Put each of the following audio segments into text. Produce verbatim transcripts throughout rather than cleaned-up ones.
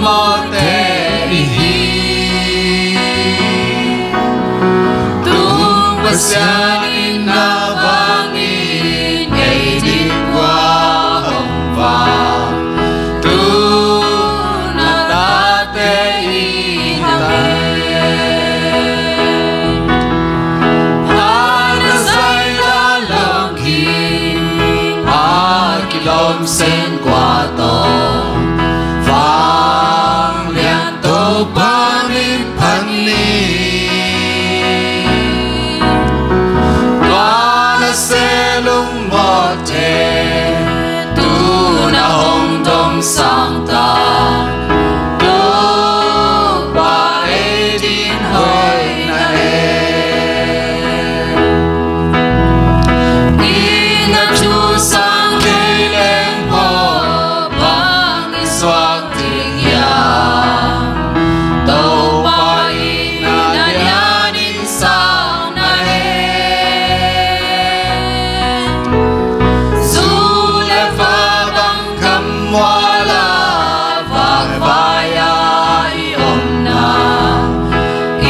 mawhte i hi. Tung Pasian in na vangin ei ding kua hong vang? Tu-in na tate i hi ta hi. Pha na zai la lawm ki, a kilawm sem kua tawh vanglian Topa min phat ni. Tua na se lungmawhte tu-in a hong dong sang ta. Topa ei ding hoih na e. I na thu sang kei leng maw, bang i suak ding hiam? Topa in a lian in sang na e. Zu le va bang khammual a, vakvai a i omna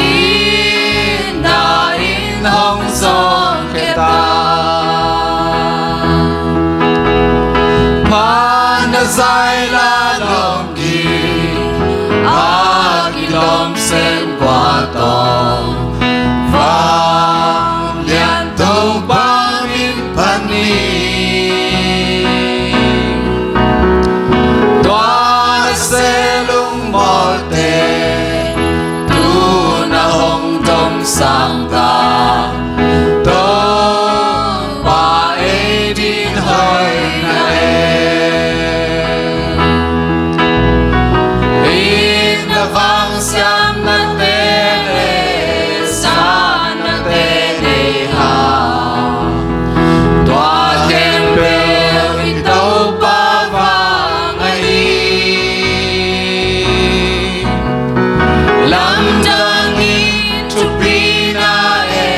in na inn hong zawngkhia ta. Pha na zai la lawm ki, a kilawm sem kua tawh vanglian Topa min phat ni. Tua na se lungmawhte tu-in a hong dong sang ta. Topa ei ding hoih na e. I na vang siamnate le satnate nei hang. Tua khempeuh i Topa vang ahi. Lamdang in thupina e,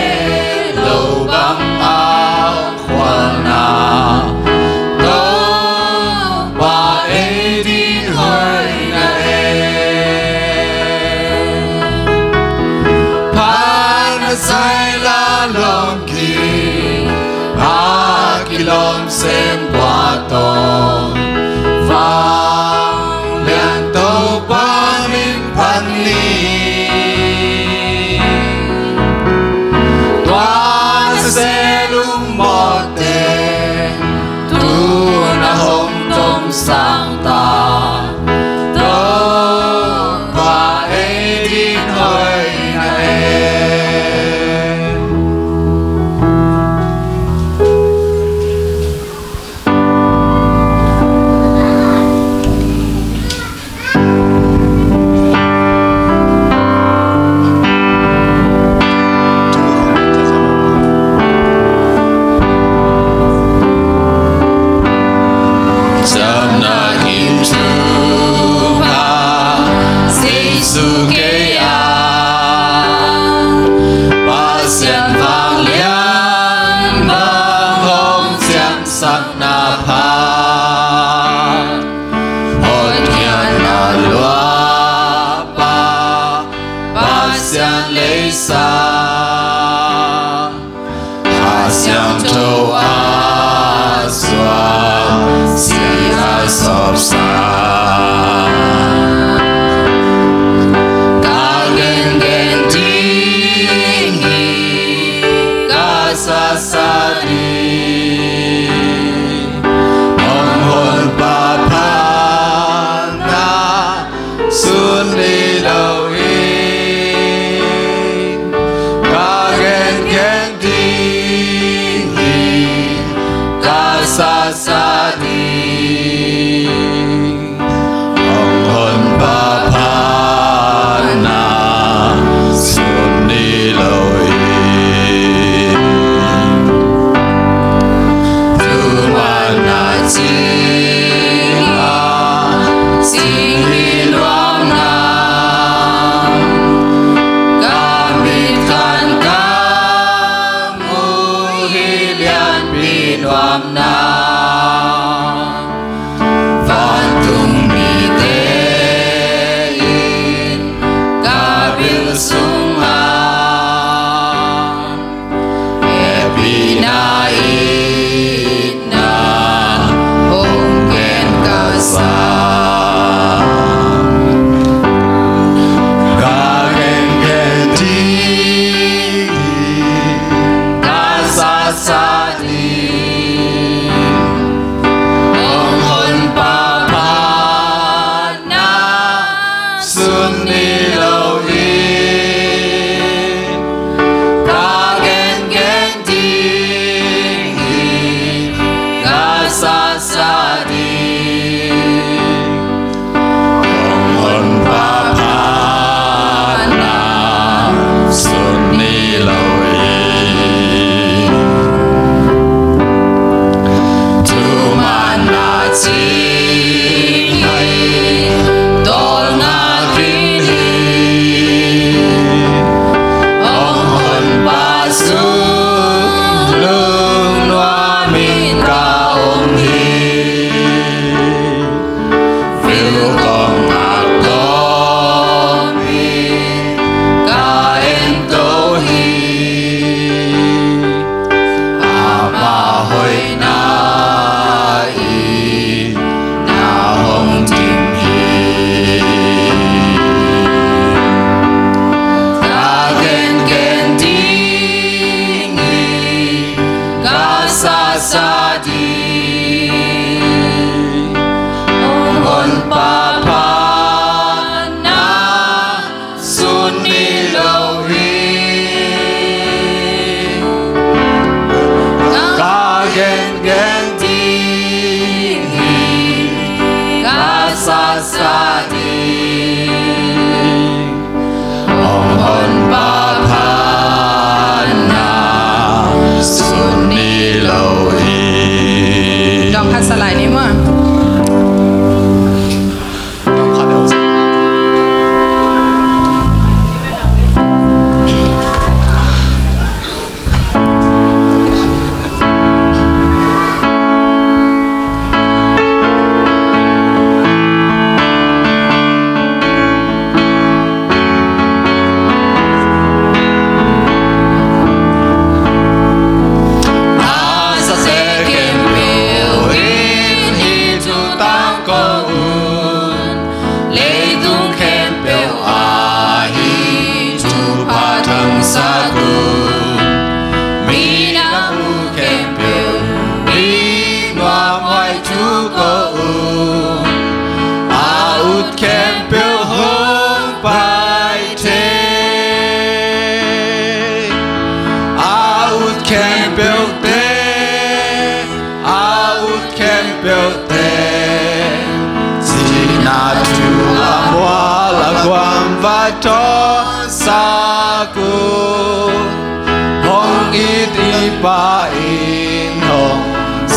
lo bang a khualna Topa ei ding hoih na e. Pha na zai la lawm ki, a kilawm sem kua tawh vanglian Topa min phat ni. Tua na se lungmawhte tu-in a hong dong sang ta. Topa ei ding hoih na e. Siamna kim thupha Jesu kei a, Pasian vanglian bang hong siamsakna pha, hotkhiatna luapa Pasian leisa, Kha Siangtho a suak, si a sawpsa, ka gengen ding hi, ka sasa ding. Hong Honpa phatna sun ni lo in, ka gengen ding hi, ka sasa ding. ni lo hi. Ka gengen ding hi, ka sasa ding. Hong Honpa pha na sun ni lo hi. Thuman na cing hi, tawlnga khin hi. Hong Honpa sung lungnuam in ka om hi. Feel kong a kong hi, ka en to hi. Ama hoihna i na hong dim hi. Ka gengen ding hi, ka sasa ding. Hong Honpa pha na sun ni lo hi. Ka gengen ding hi, ka sasa ding. Hong Honpa pha na sun ni lo hi. Dawng khat sa lai ni maw. Na sase khempeuh in hih thu tangko un. Leitung khempeuh ah hih thupha thangsak un. Minam uh khempeuh in nuamhuai thu ko un. A ut khempeuh hong pai thei. A ut khempeuhte, a ut khempeuhte, cihna thu a mual a guam va thawnsak un. Hong it i Pa in hong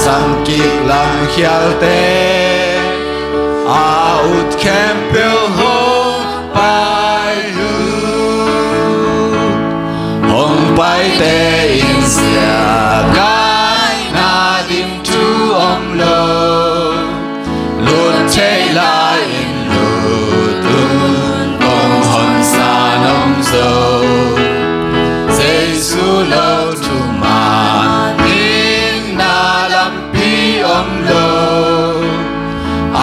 samkik lamkhialte, a ut khempeuh hong pai un. Hong paite in siakaina ding thu om lo. Lut thei lai in lut un, kong honsan om zo. Jesu lo thuman in na lampi om lo. A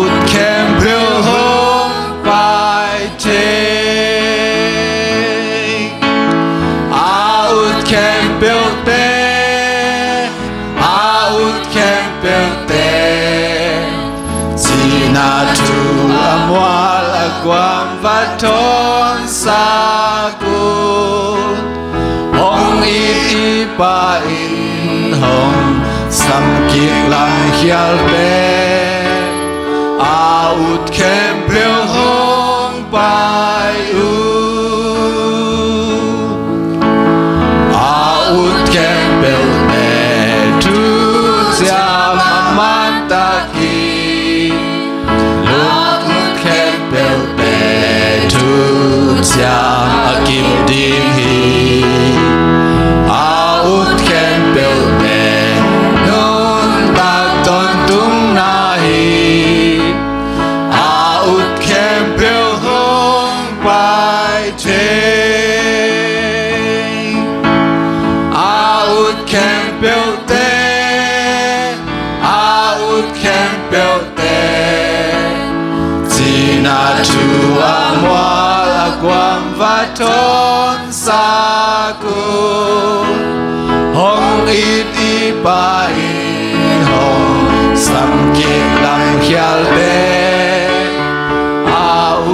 ut khempeuh hong pai thei. A ut khempeuhte, a ut khempeuhte, cihna thu a mual a guam va thawnsak un. Hong it i Pa in hong samkik lamkhialte, a ut khempeuh hong pai un. A ut khempeuhte thuciam a man tak hi. Lut ut khempeuhte thuciam a kip ding hi. A ut khempeuhte nuntak tawntungna hi. A ut khempeuh hong pai thei. A ut khempeuhte, a ut khempeuhte, cihna thu a mual a guam va thawnsak un. Hong it i Pa in hong samkik lamkhialte, a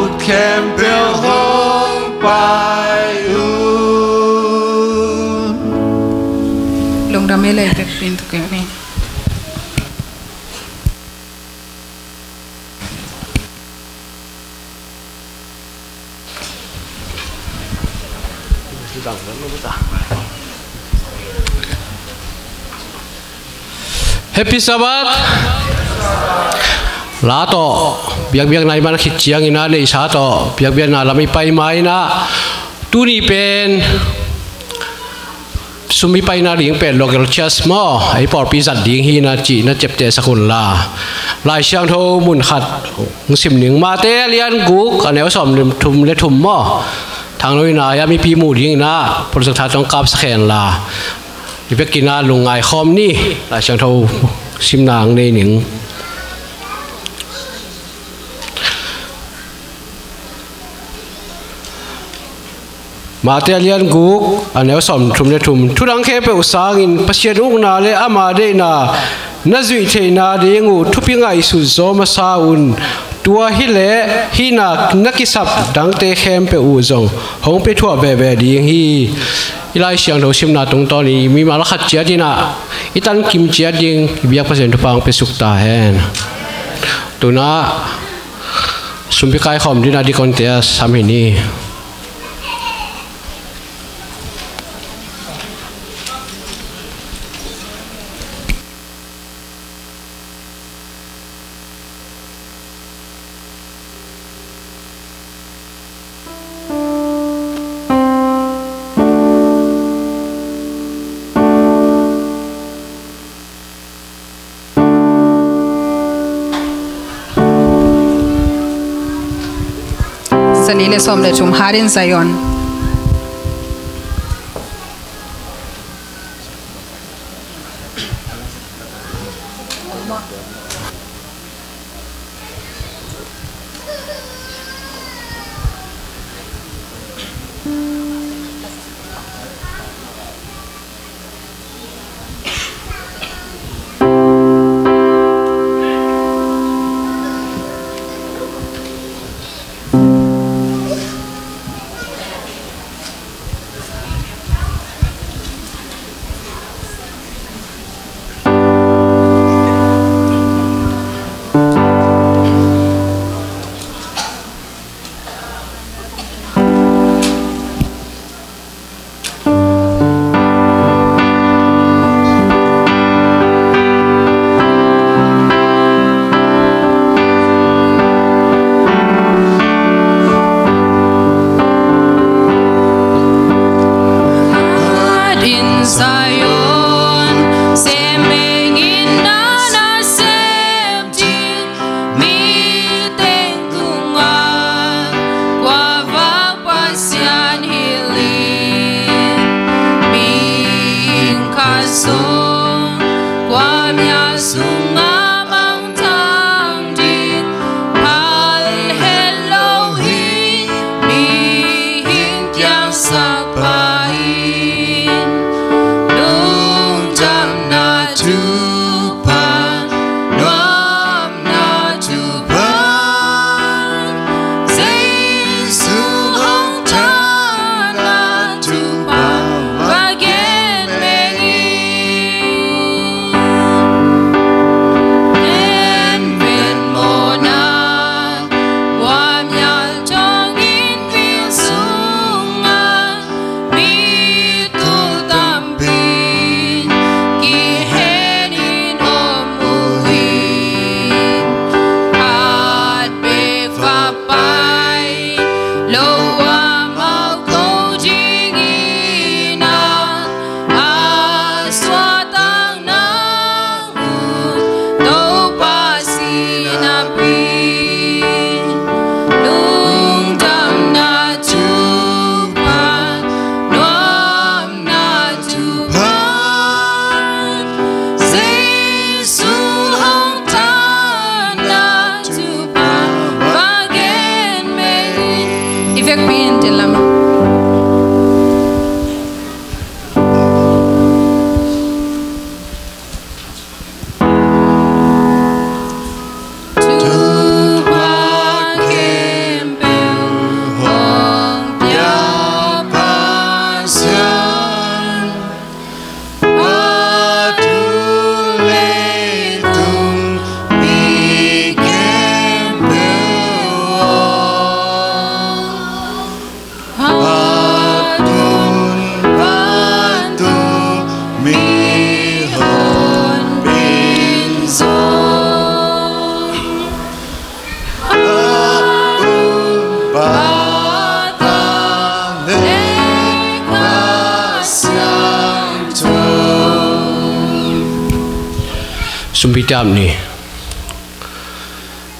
ut khempeuh hong pai un. Lungdam ei le, pek pin tuk ei ni. Happy Sabbath. La tawh biakbiakna i man khit ciangin ah neihsa tawh biakbiakna lam i pai ma in ah, tuni pen sum i paina ding pen local church maw, ei pawlpi zat ding hi na cih na ciaptehsak un la. Lai Siangtho mun khat hong sim ning, Matthai a lian guk a neu sawm thum le thum maw. Thang lo in ah, hiah mipi muh ding in ah projector tawh hong kapsak hen la, i vekin ah lungngai khawm ni. Lai Siangtho simna hong nei ning. Matthai a lian guk a neu sawm thum le thum. Thu dang khempeuh sangin Pasian ukna le ama deihna na zuih theihna ding uh thupi ngaihsut zaw masa un. Tua hileh hihna na kisap dangte khempeuh uh zong hong pia thuah veve ding hi. I Lai Siangtho simna tungtawn i mimal khat ciat in ah i tankim ciat ding i biak Pasian thupha hong pia suk ta hen. Tu in ah sumpi kaikhawm ding ah deaconte a sam hi ni. Zali le sawm le thum, Heart in Zion. Heart in Zion, semeng in na nasep ding, mi teng tungah kua vak Pasian hilh in, mihing khat zong kua mial sungah mangthang ding phal het lo hi. Mihing kiangsak pah in, lungdamna thupha, nuam na thupha, Jesu hong thanna thupha va gen meng in. Heaven mawhna, kua mial thawngin veng sungah mi tul tampi in kihenin om uh hi. Khat bek va pai lo, amau ko ding in ah, a suahtakna Topa si napi, lungdamna thupha, nuamna thupha, Jesu hong thanna thupha va gen meng in. I vekpi in tel lam. Bitam ni.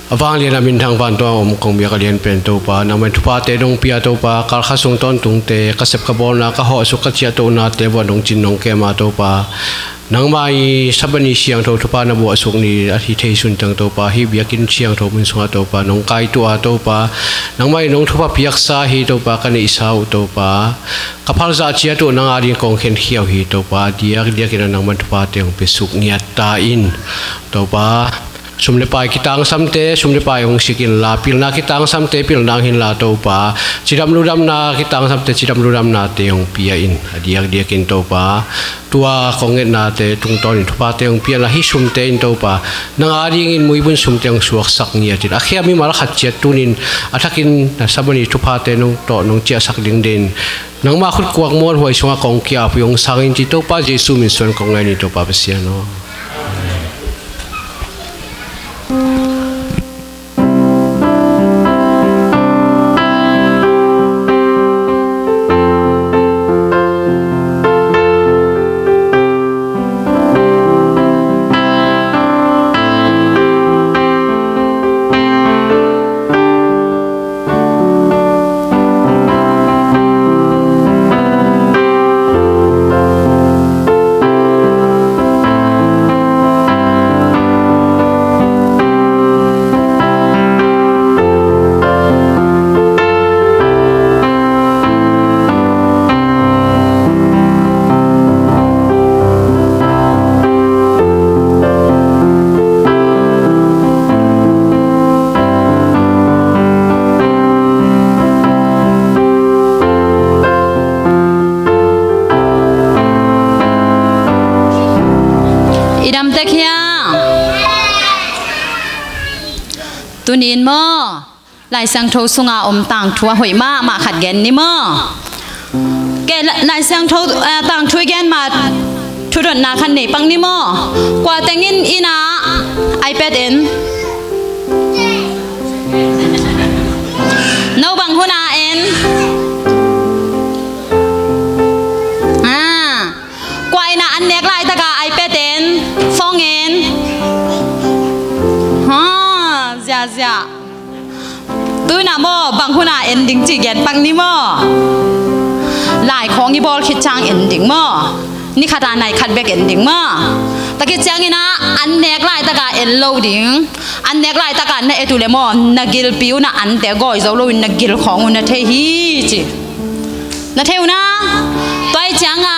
A vanglian a minthang vantung a om kong biak a lian pen Topa, nangmah in thuphate nong pia Topa, kalkhat sung tawntungte ka sep ka bawlna, ka hawh suk ka ciahtohnate vuah nong cin nong kem a Topa, nangmah i Sabbath ni siangtho thupha na buahsuk ni a hi thei sun teng Topa, hih biakinn siangtho mun sungah Topa nong kaituah a Topa, nangmah in nong thupha piaksa hi Topa, ka neihsa uh Topa, ka phalzah ciat uh nang ading kong khenkhia uh hi Topa, diakdiakin a nangmah in thuphate hong piasuk ngiat ta in Topa. Sum le pai kitangsamte sum le pai hong sik inla, pilna kitangsamte pilna hong hinla Topa, cidam ludamna kitangsamte cidam ludamnate hong pia in, a diakdiakin Topa, tua kong ngetnate tungtawnin thuphate hong pianla hih sumte in Topa, nang adingin muibun sumte hong suaksak ngiatin a khia mimal khat ciat tunin a thakin na Sabbath ni thuphate nong tawh nong ciahsak ding den nangmah khutkuak mualhuai sungah kong kiapui hong sangin ci Topa Jesu min suan kong ngai ni Topa Pasian aw. I dam tek hiam? Tuni in maw, Lai Siangtho sunga om tangthu a hoih mahmah khat gen ni maw? Kei La-, Lai Siangtho, eh, tangthu i gen ma thudotna khat nei pak ni maw? Kua tengin inn ah iPad en? No bang hun a en? Ah. Kua inn ah an nek laitaka iPad en, phone en? Ha, ziahziah. Tu in ah maw, bang hun a en ding cih gen pak ni maw? Lai khawng i bawl khit ciang en ding maw? Ni khat a nai khat bek en ding maw? Tua khit ciangin ah an nek laitaka en lo ding. An nek laitaka na et uh leh maw, na gilpi un ah ante gawi zo loin na gil khawng un na thei hi ci. Na thei uh na? Tua ahih cianga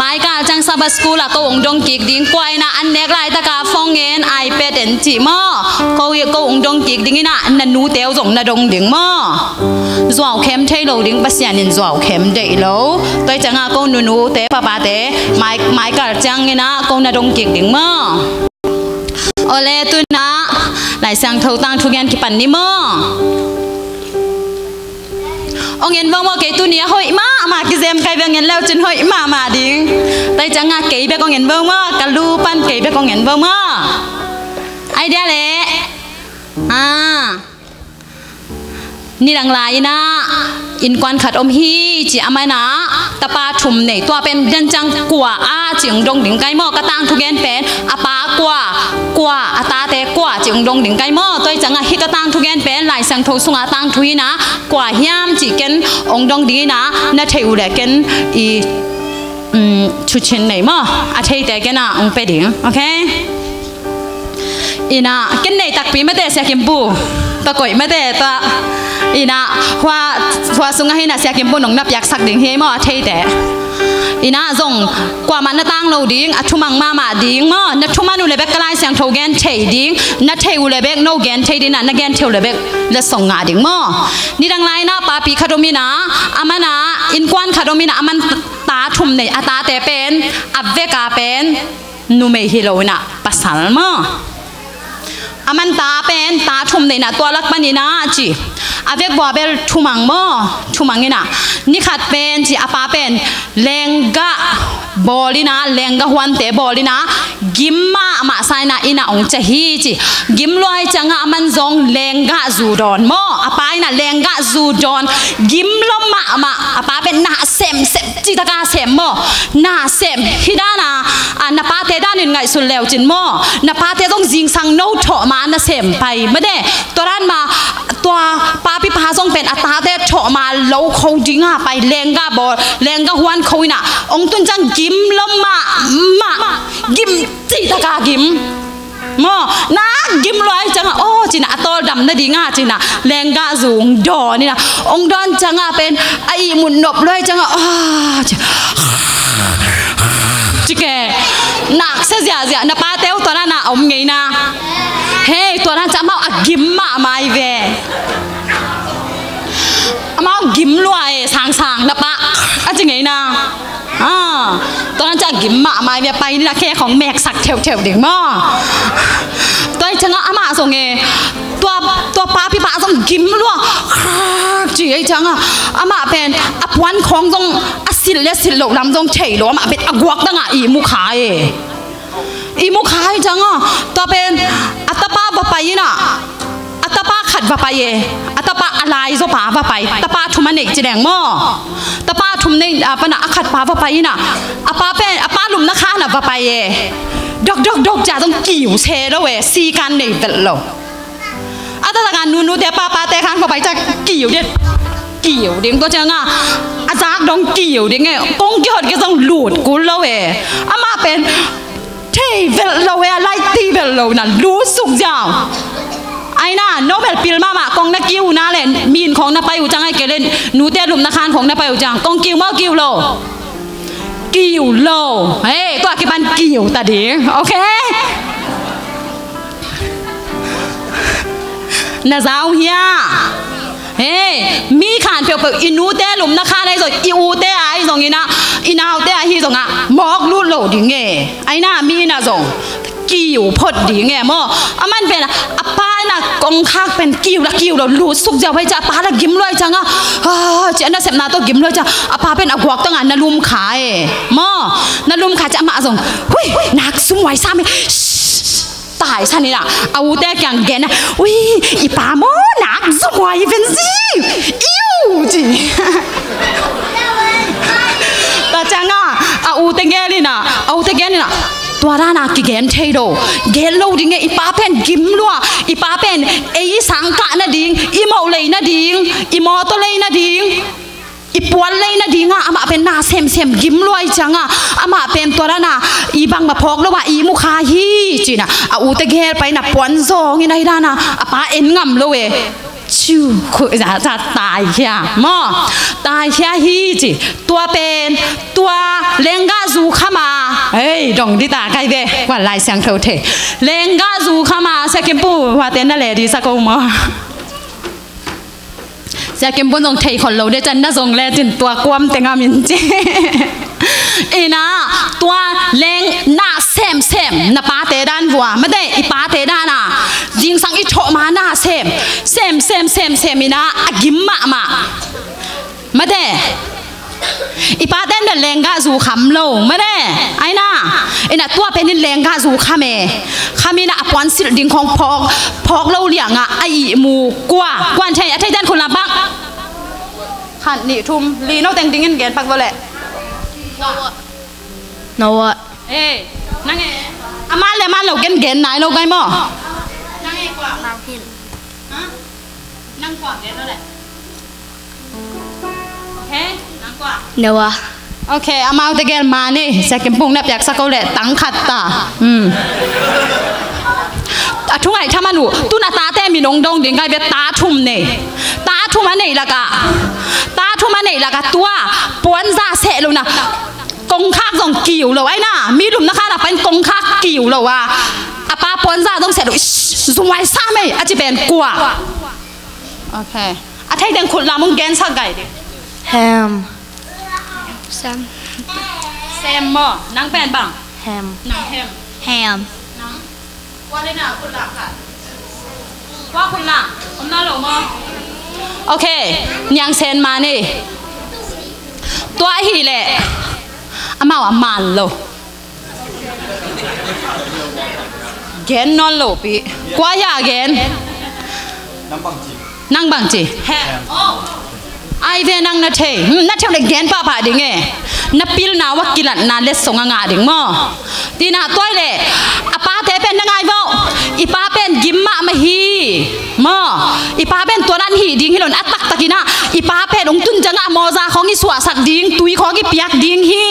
maikal ciang Sabbath school ah ko hong dong kik ding, kua inn ah an nek laitaka phone en, iPad en cih maw? Ko, ko hong dong kik ding in ah na nute uh zong na dong ding maw? Zuaukhem thei lo ding, Pasian in zuaukhem deih lo. Tua ahih cianga ko nunute papate mai, maikal ciangin ah ko na dong kik ding maw? Awle, tu in ah Lai Siangtho tangthu gen kipan ni maw? Hong en vo maw, kei tuni a hoih mahmah kizem kai bek ngen leu cin hoih mahmah ding. Tua ahih cianga kei bek hong en vo maw, ka lu pan kei bek hong en vo maw? Idea leh. Ah. Nidang lai in ah innkuan khat om hi ci, amah in ah tapa thum nei, tua pen den ciang kua a ci hong dong ding kai maw? Ka tangthu gen pen a pa kua, kua, a tate kua ci hong dong ding kai maw? Tua ahih cianga hih ka tangthu gen pen Lai Siangtho sunga tangthu hi in ah kua hiam cih ken hong dong ding in ah na theih uh leh ken i, um, thucin nei maw? A theite ken ah hong pia ding, ok? In ah, ken nei takpi mate Sia Kim Pu. Tua koih mate tua. In ah, hua, hua sungah hi in ah Sia Kim Pu nong na piaksak ding hi maw a theite. In ah zong kuamah na tang lo ding, a thumang mahmah ding maw. Na thuman uh leh bek ka Lai Siangtho gen thei ding, na theih uh leh bek no gen thei ding in ah, na gen thei uh leh bek letsong ngah ding maw. Nidang lai in ah papi khat om in ah, aman ah innkuan khat om in ah, aman ta thum nei, a tate pen a vek a pen numei hi lo in ah pasal maw. Aman ta pen ta thum nei in ah tua lak panin ah ci, a vekpi-a bel thumang maw, thumang in ah, ni khat pen ci a pa pen lenggah bawl in ah, lenggah huante bawl in ah, gim mahmah sa in ah, in ah hong ciah hi ci. Gim lua ahih ciangah aman zong lenggah zu dawn maw, a pa in ah lenggah zu dawn, gim lua mahmah, a pa pen na semsem cih taka sem maw, na sem, hih dan a, a, na pate dan in ngaihsun leu cin maw, na pate zong zingsang no thawh ma na sem pai made. Tua dan ma tua papi pa zong pen a tate thawh ma lo kho dinga pai, lengga bawl, lengga huan kho ina ong tun ciang gim lo mahmah, gim cih taka gim maw, na gim lua ai cianga aw cina a tawldam nadinga cina lengga zung dawn ina ong dawn cianga pen a ihmut nop lua ai cianga aw ci, cike nak se ziahziah na pate uh tua na na om ngeina. Hei, tua na ca amau a gim mahmai ve. Amau gim lua e, sangsang na pa a ci ngeina. Ah, tua nan ciah gim mahmah i bia pai ni na khe khong meksak theuhtheuh ding maw. Tua i ciangah amah zong e tua, tua papi pa zong gim lua. Ci i ciangah amah pen a puan khong zong a silh le silh loh lam zong thei lo, amah pen a guak dangah i mu kha e. I mu kha i ciangah tua pen a tapa va pai inah a tapa khat va pai e. A tapa a laizaw pa va pai. Tapa thum a neih ci leng maw? Tapa thum neih a pana a khat pa va pai inah a pa pen a pa lumna khanah va pai e. Dok dok dok cia zong kiu se lo e, sikan nei velh lo. A taktak a nunute papate khan va pai cia kiu ding, kiu ding tua ciangah a zak dong kiu ding e. Kong kihot kei zong lut kul lo e. Amah pen thei velh lo e, a laih ti velh lo na lut suk ziau. Aina no bel pil mahmah kong na kiu na le min khong na pai uh ciang ai kei le nute lumna khan khong na pai uh ciang kong kiu maw kiu lo? Kiu lo. Hei, tua kipan kiu ta ding. Ok. Na zau hia? Hei, mi khan peuhpeuh i nute lumna khan ahi zong, i ute ahi zong inah, i naute ahi zongah mawk lut lo ding e. Aina mi inah zong kiu phot ding e maw? A man pen a pa inah kongkhak pen kiu la kiu lo lut suk ziau pai cia a pa la gim luai ciangah, ah, cia nasepna tawh gim luai cia a pa pen a guak tangah na lum kha e maw? Na lum kha cia amah zong hui nak sum wai sam e. Taisan inah a ute kiang gen a, ui, i pa maw nak zumhuai i ven zi, iu ci. Tua ciangah a ute gen inah, a ute gen inah tua dana kigen thei lo. Gen lo ding e, i pa pen gim lua, i pa pen ei i sangkah nading, i moh lei nading, i mawtaw lei nading, i puan lei nadinga amah pen na semsem gim luai cianga amah pen tua dana i bangmah phawk lo a i mu kha hi cina a ute gel paina puan zawngin ahi dana a pa en ngam lo e. Ciu khu za za taikhia maw? Taikhia hi ci. Tua pen tua lenggah zu khama. Ei, dong dita kai ve. Kuan Lai Siangtho thei. Lenggah zu khama. Sia Kim Pu huate na le di sa ko maw? Sia Kim Pun zong thei khol lo de can na zong le cin tua kuam tengah min ci. Ina tua leng na semsem na pate dan vua mate i pate dana zingsang i thawh ma na sem semsem semsem ina a gim mahmah mate. I paten bel lenggah zu kham lo mate. Aina ina tua penin lenggah zu kham e. Kham ina a puan silh ding khong phawk phawk lo liangah a ihmu kua kuan thei a thei dan khun lampak. Khan nih thum li no teng dingin gen pak vo leh. Noah. Noah. Eh, nang e. A man le man lo gen gen nai lo gai maw? Nang e kua. Nang hin. Ha? Nang kua gen lo leh. Ok, nang kua. Noah. Ok, amaute gel mani Sia Kim Pung na piaksak ko le tang khat ta. Hmm. A thungai thaman uh tun a tate min ong dong ding kai ve ta thum nei. Ta thum a nei laka ta thum a nei laka tua puanza seh lo na kongkhak zong kiu lo aina mi lumna khan a pain kongkhak kiu lo a a pa puanza zong seh lo. Zumai sa mei a ci pen kua. Ok. A thei teng khut lam ung gensak gai ding. Ham. Sam. Sam maw? Nang pen bang? Ham. Nang ham. Ham. Nang? Kua le na khut lam khat. Kua khut lam? Om na lo maw? Ok. Niang sen ma ni. Tua hi leh amau a man lo. Gen nawn lo pi. Kua ya gen. Nang bangci. Nang bangci. He. Ai ve nang na thei. Hmm, na thei le gen pahpah ding e. Na pilna uh a kilatna letsong a ngah ding maw? Tina tuai le a pate pen na ngai vawh. I pa pen gim mahmah hi maw? I pa pen tua dan hih ding hi lo in a taktakin ah i pa pen ong tun ciangah mawza khawng i suahsak ding, tui khawng i piak ding hi.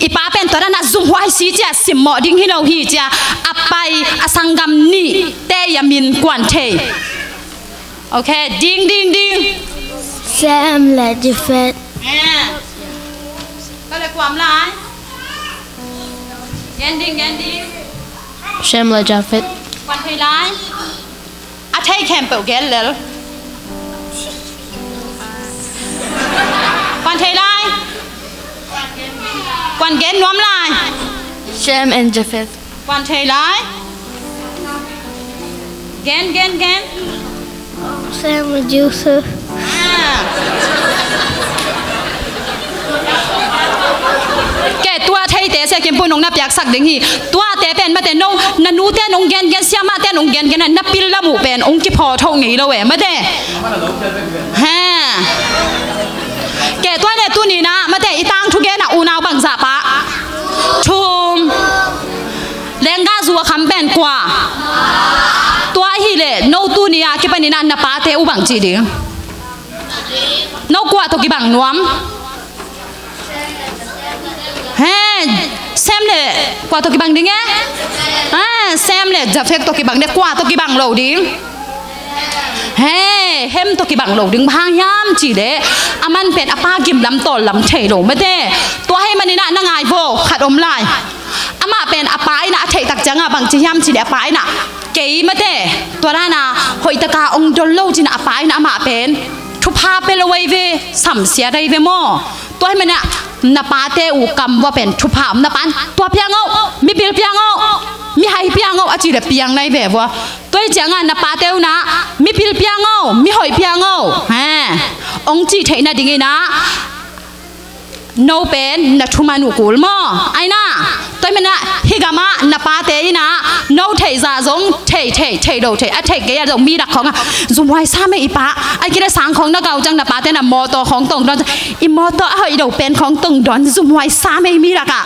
I pa pen tua dan ah zumhuai si cia simmawh ding hi lo hi cia a pai a sanggam nihte i a min kuan thei. Ok, ding, ding, ding. Shem le Japheth. Ka le kuam lai. Gen ding, gen ding. Shem le Japheth. Kuan thei lai. A thei khempeuh gen lel. Kuan thei lai. Kuan gen nuam lai. Shem and Japheth. Kuan thei lai. Gen, gen, gen. Shem and Joseph. Ke tua theite sia kimpun ong na piaksak ding hi. Tuate pen mate no na nute nong gen gen siamate nong gen gen na pil lam uh pen ong kiphaw tho ngei lo e mate. He. Ke tua le tuni na mate i tangthu gen a unau bangzah pah. Thum. Lengga zu a kham pen kua. Tua hi le no tuni a kipanin a na pate uh bang ci ding. No kua tawh kibang nuam. He, Shem le kua tawh kibang ding e? He, Shem le Japheth tawh kibang ding, kua tawh kibang lo ding. He, Shem tawh kibang lo ding, bang hang hiam ci le a man pen a pa gim lam tawl lam thei lo mate. Tua hei manin ah na ngai vaw khat om lai. Amah pen a pa in ah a theih tak ciangah bang ci hiam ci le a pa in ah kei mate. Tua dan a hoih taka ong dol lo cin ah a pa in ah amah pen thupha pe lo ai ve, samsia dai ve maw? Tua hi mana na pate uh kam vua pen thupha om na pan tua piang oh, mipil piang oh, mihai piang oh a ci le piang nai ve vua. Tua hi cianga na pate uh na mipil piang oh, mihoih piang oh, he, ong ci theih nading ina no pen na thuman uh kul maw? Aina. Tua hi mana hih gamah na pate ina no theih zah zong theih theih theih lo theih a theih kei a zong mi dak khawng a zumhuai sa mei i pa ai kile sang khawng na gau ciang na pate na mawtaw khawng tong dawn i mawtaw a hoih lo pen khawng tong dawn zumhuai sa mei mi dak ah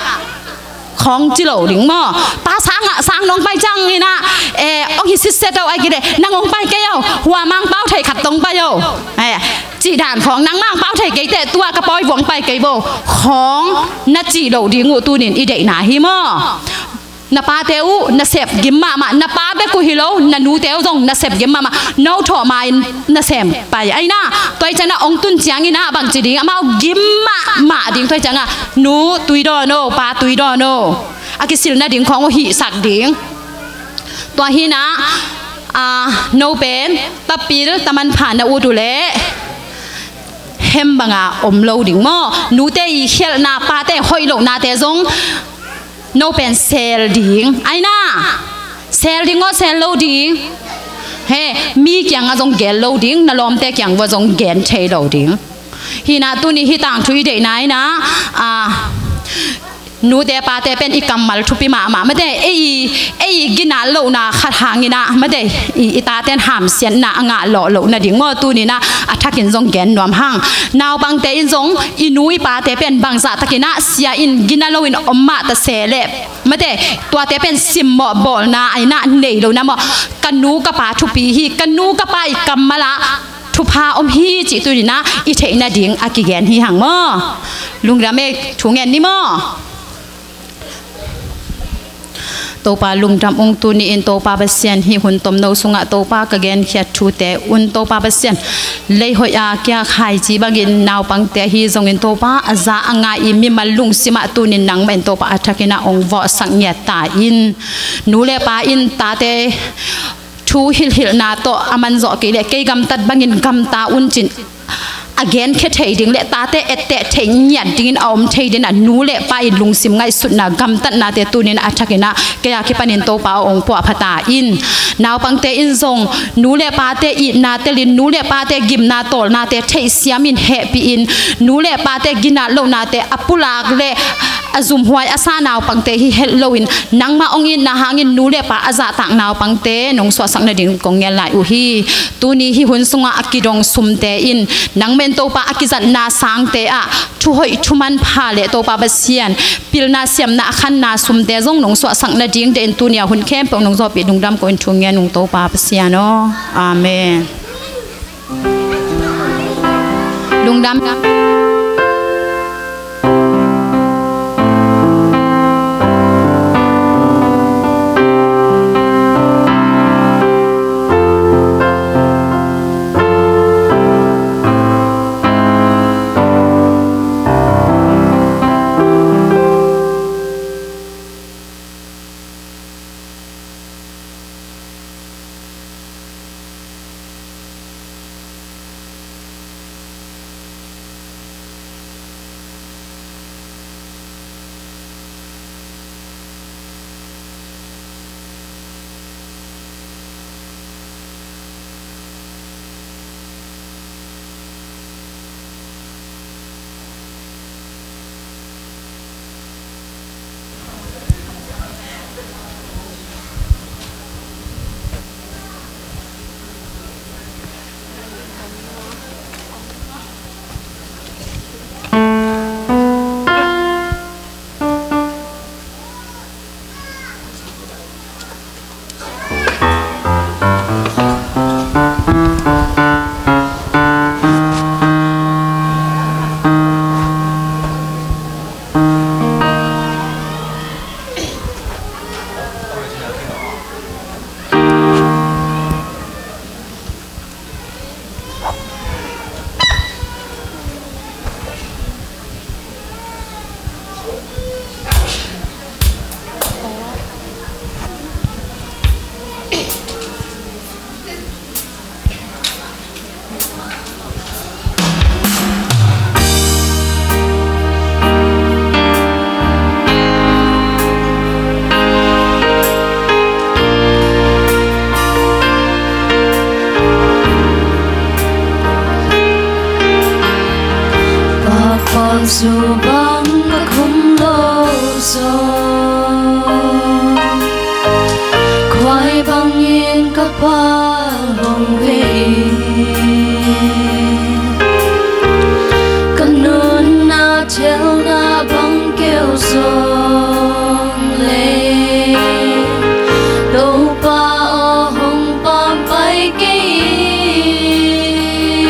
khawng ci lo ding maw? Pa sang ah sang nong pai ciang ina e ong hi sitset au ai kile nang ong pai kei au hua mang pau thei khat tong pai au e cih dan khawng nang mang pau thei kei teh tua ka pawi vuang pai kei bo khawng na cih lo ding uh tunin i deihna hi maw? Na pate uh nasep gim mahmah, na pa bek uh hi lo na nute uh zong nasep gim mahmah, no thawh ma-in nasem pai aina. Tua hi ciangin a ong tun ciangin a bangci ding amau gim mahmah ding tua hi ciangin a nu tui dawn o, pa tui dawn o. A kisil nading khawng uh hihsak ding. Tua hi na a no pen tapil taman pha na ut uh leh hem banga om lo ding maw? Nute i khialhna pate hoih lohnate zong no pen sel ding aina. Sel ding aw sel lo ding. He mi kiangah zong gel lo ding, na lawmte kiang vua zong gen thei lo ding. Hina tuni hi tangthu i deihna ina a nute pate pen i kammal thupi mahmah mate ei ei ginat lohna khat hangina mate i taten hamsiatna a ngah lawh loh nading maw tunina a thakin zong gen nuam hang. Naupangte in zong i nu i pate pen bangzah takina sia in gina loin om mah ta se leh mate tuate pen simmawh bawlna aina nei lo na maw? Ka nu ka pa thupi hi, ka nu ka pa i kammal ah thupha om hi cih tunina i theih nading a kigen hi hang maw? Lungdam e, thu ngen ni maw? Topa lungdam ung tuni in Topa Pasian hih hun tomno sungah Topa ka genkhiat thute un Topa Pasian lei hoih a kia khaici bangin naupangte ahi zongin Topa a za a ngai i mimal lungsimah tunin nangmah in Topa a thakin a ong vawhsak ngiat ta in nu le pa in tate thu hilhilhna tawh a manzawh kei leh kei gamtat bangin gamta un cin a genkhia thei ding le tate etteh theih ngiat dingin a om thei dingin a nu le pa in lungsim ngaihsutna gamtatnate tunin a thakin a kei a kipanin Topa a ong puahpha ta in naupangte in zong nu le pate itna telin nu le pate gimna tawlnate theihsiamin hehpih in nu le pate ginat lohnate a pulak le a zumhuai a sa naupangte hi het loin nangmah hong itna hangin nu le pa a zahtak naupangte nong suahsak nading kong ngen lai uh hi. Tuni hih hun sungah a kidong sumte in nangmah in Topa a kizatna sangte ah thuhoih thuman pha le Topa Pasian pilna siamna a khanna sumte zong nong suahsak nading deih in tuni a hun khempeuh nong zawhpih lungdam ko in thu ngen ung Topa Pasian aw. Amen. Lungdam. Pakpak zu bang ka khum lo zong, khuai bangin ka pal hong vei. Ka nunna thelna bang keu zong lei, Topa aw hong pampai kei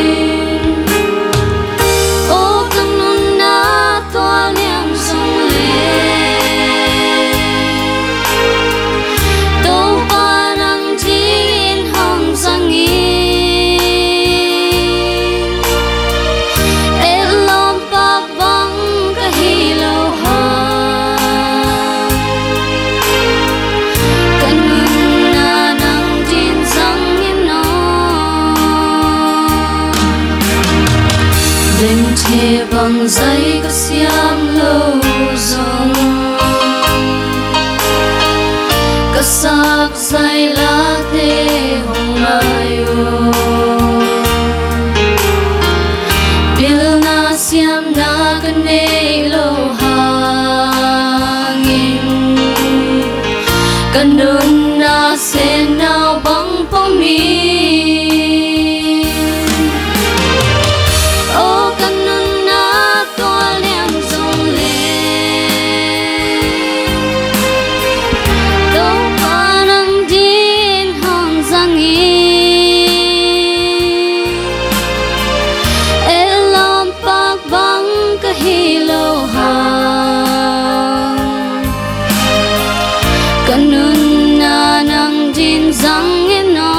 in. Aw ka nunna tua liang zong lei, Topa nang dingin hong zang in. Etlawm pak bang ka hi lo hang, ka nunna nang din zang in aw. Dengthe bang zai ka siam lo zong, ka sak zai lakte hong ngai uh. Pilna siamna ka nei lo hangin, ka nunna senau bang pom in. Aw ka nunna tua liang zong lei, Topa nang din hong zang in. Etlawm pak bang ka hi lo hang, ka nunna nang din zang in aw.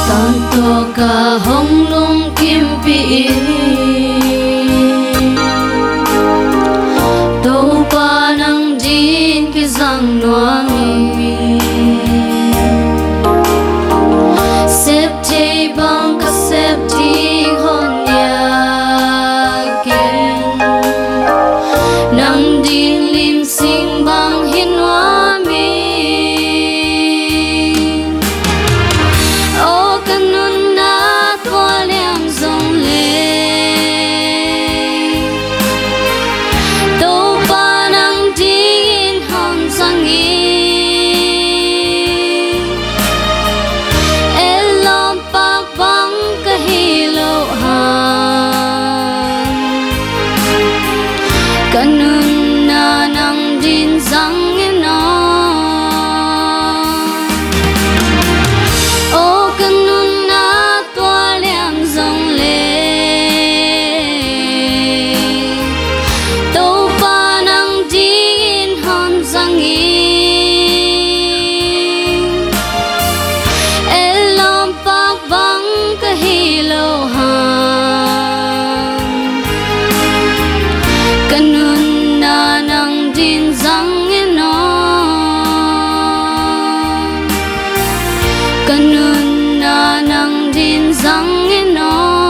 Tangtawka hong lungkimpih in, in zang in aw.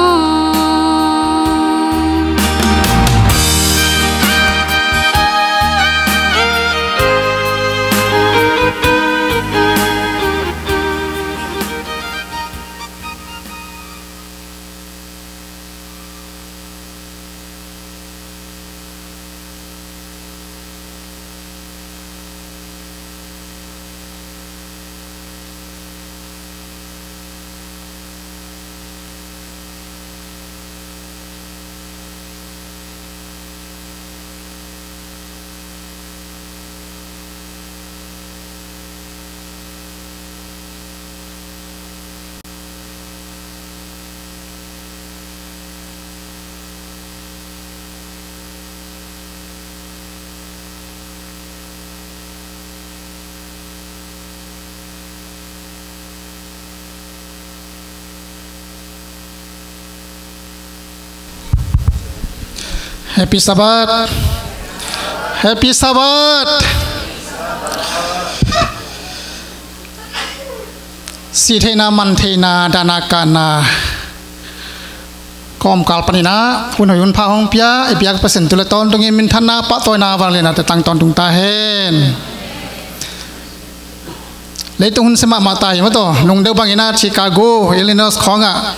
Happy Sabbath. Happy Sabbath. Sih theihna, man theihna, dahna kahna kawmkal panin ah hun hoih hun pha hong pia i biak Pasian tu le tawntungin minthanna, pahtawina, vangliatna tangtawng tung ta hen. Leitung hun sia mahmah ta hi maw taw. Nung deuh bangin ah Chicago, Illinois khawngah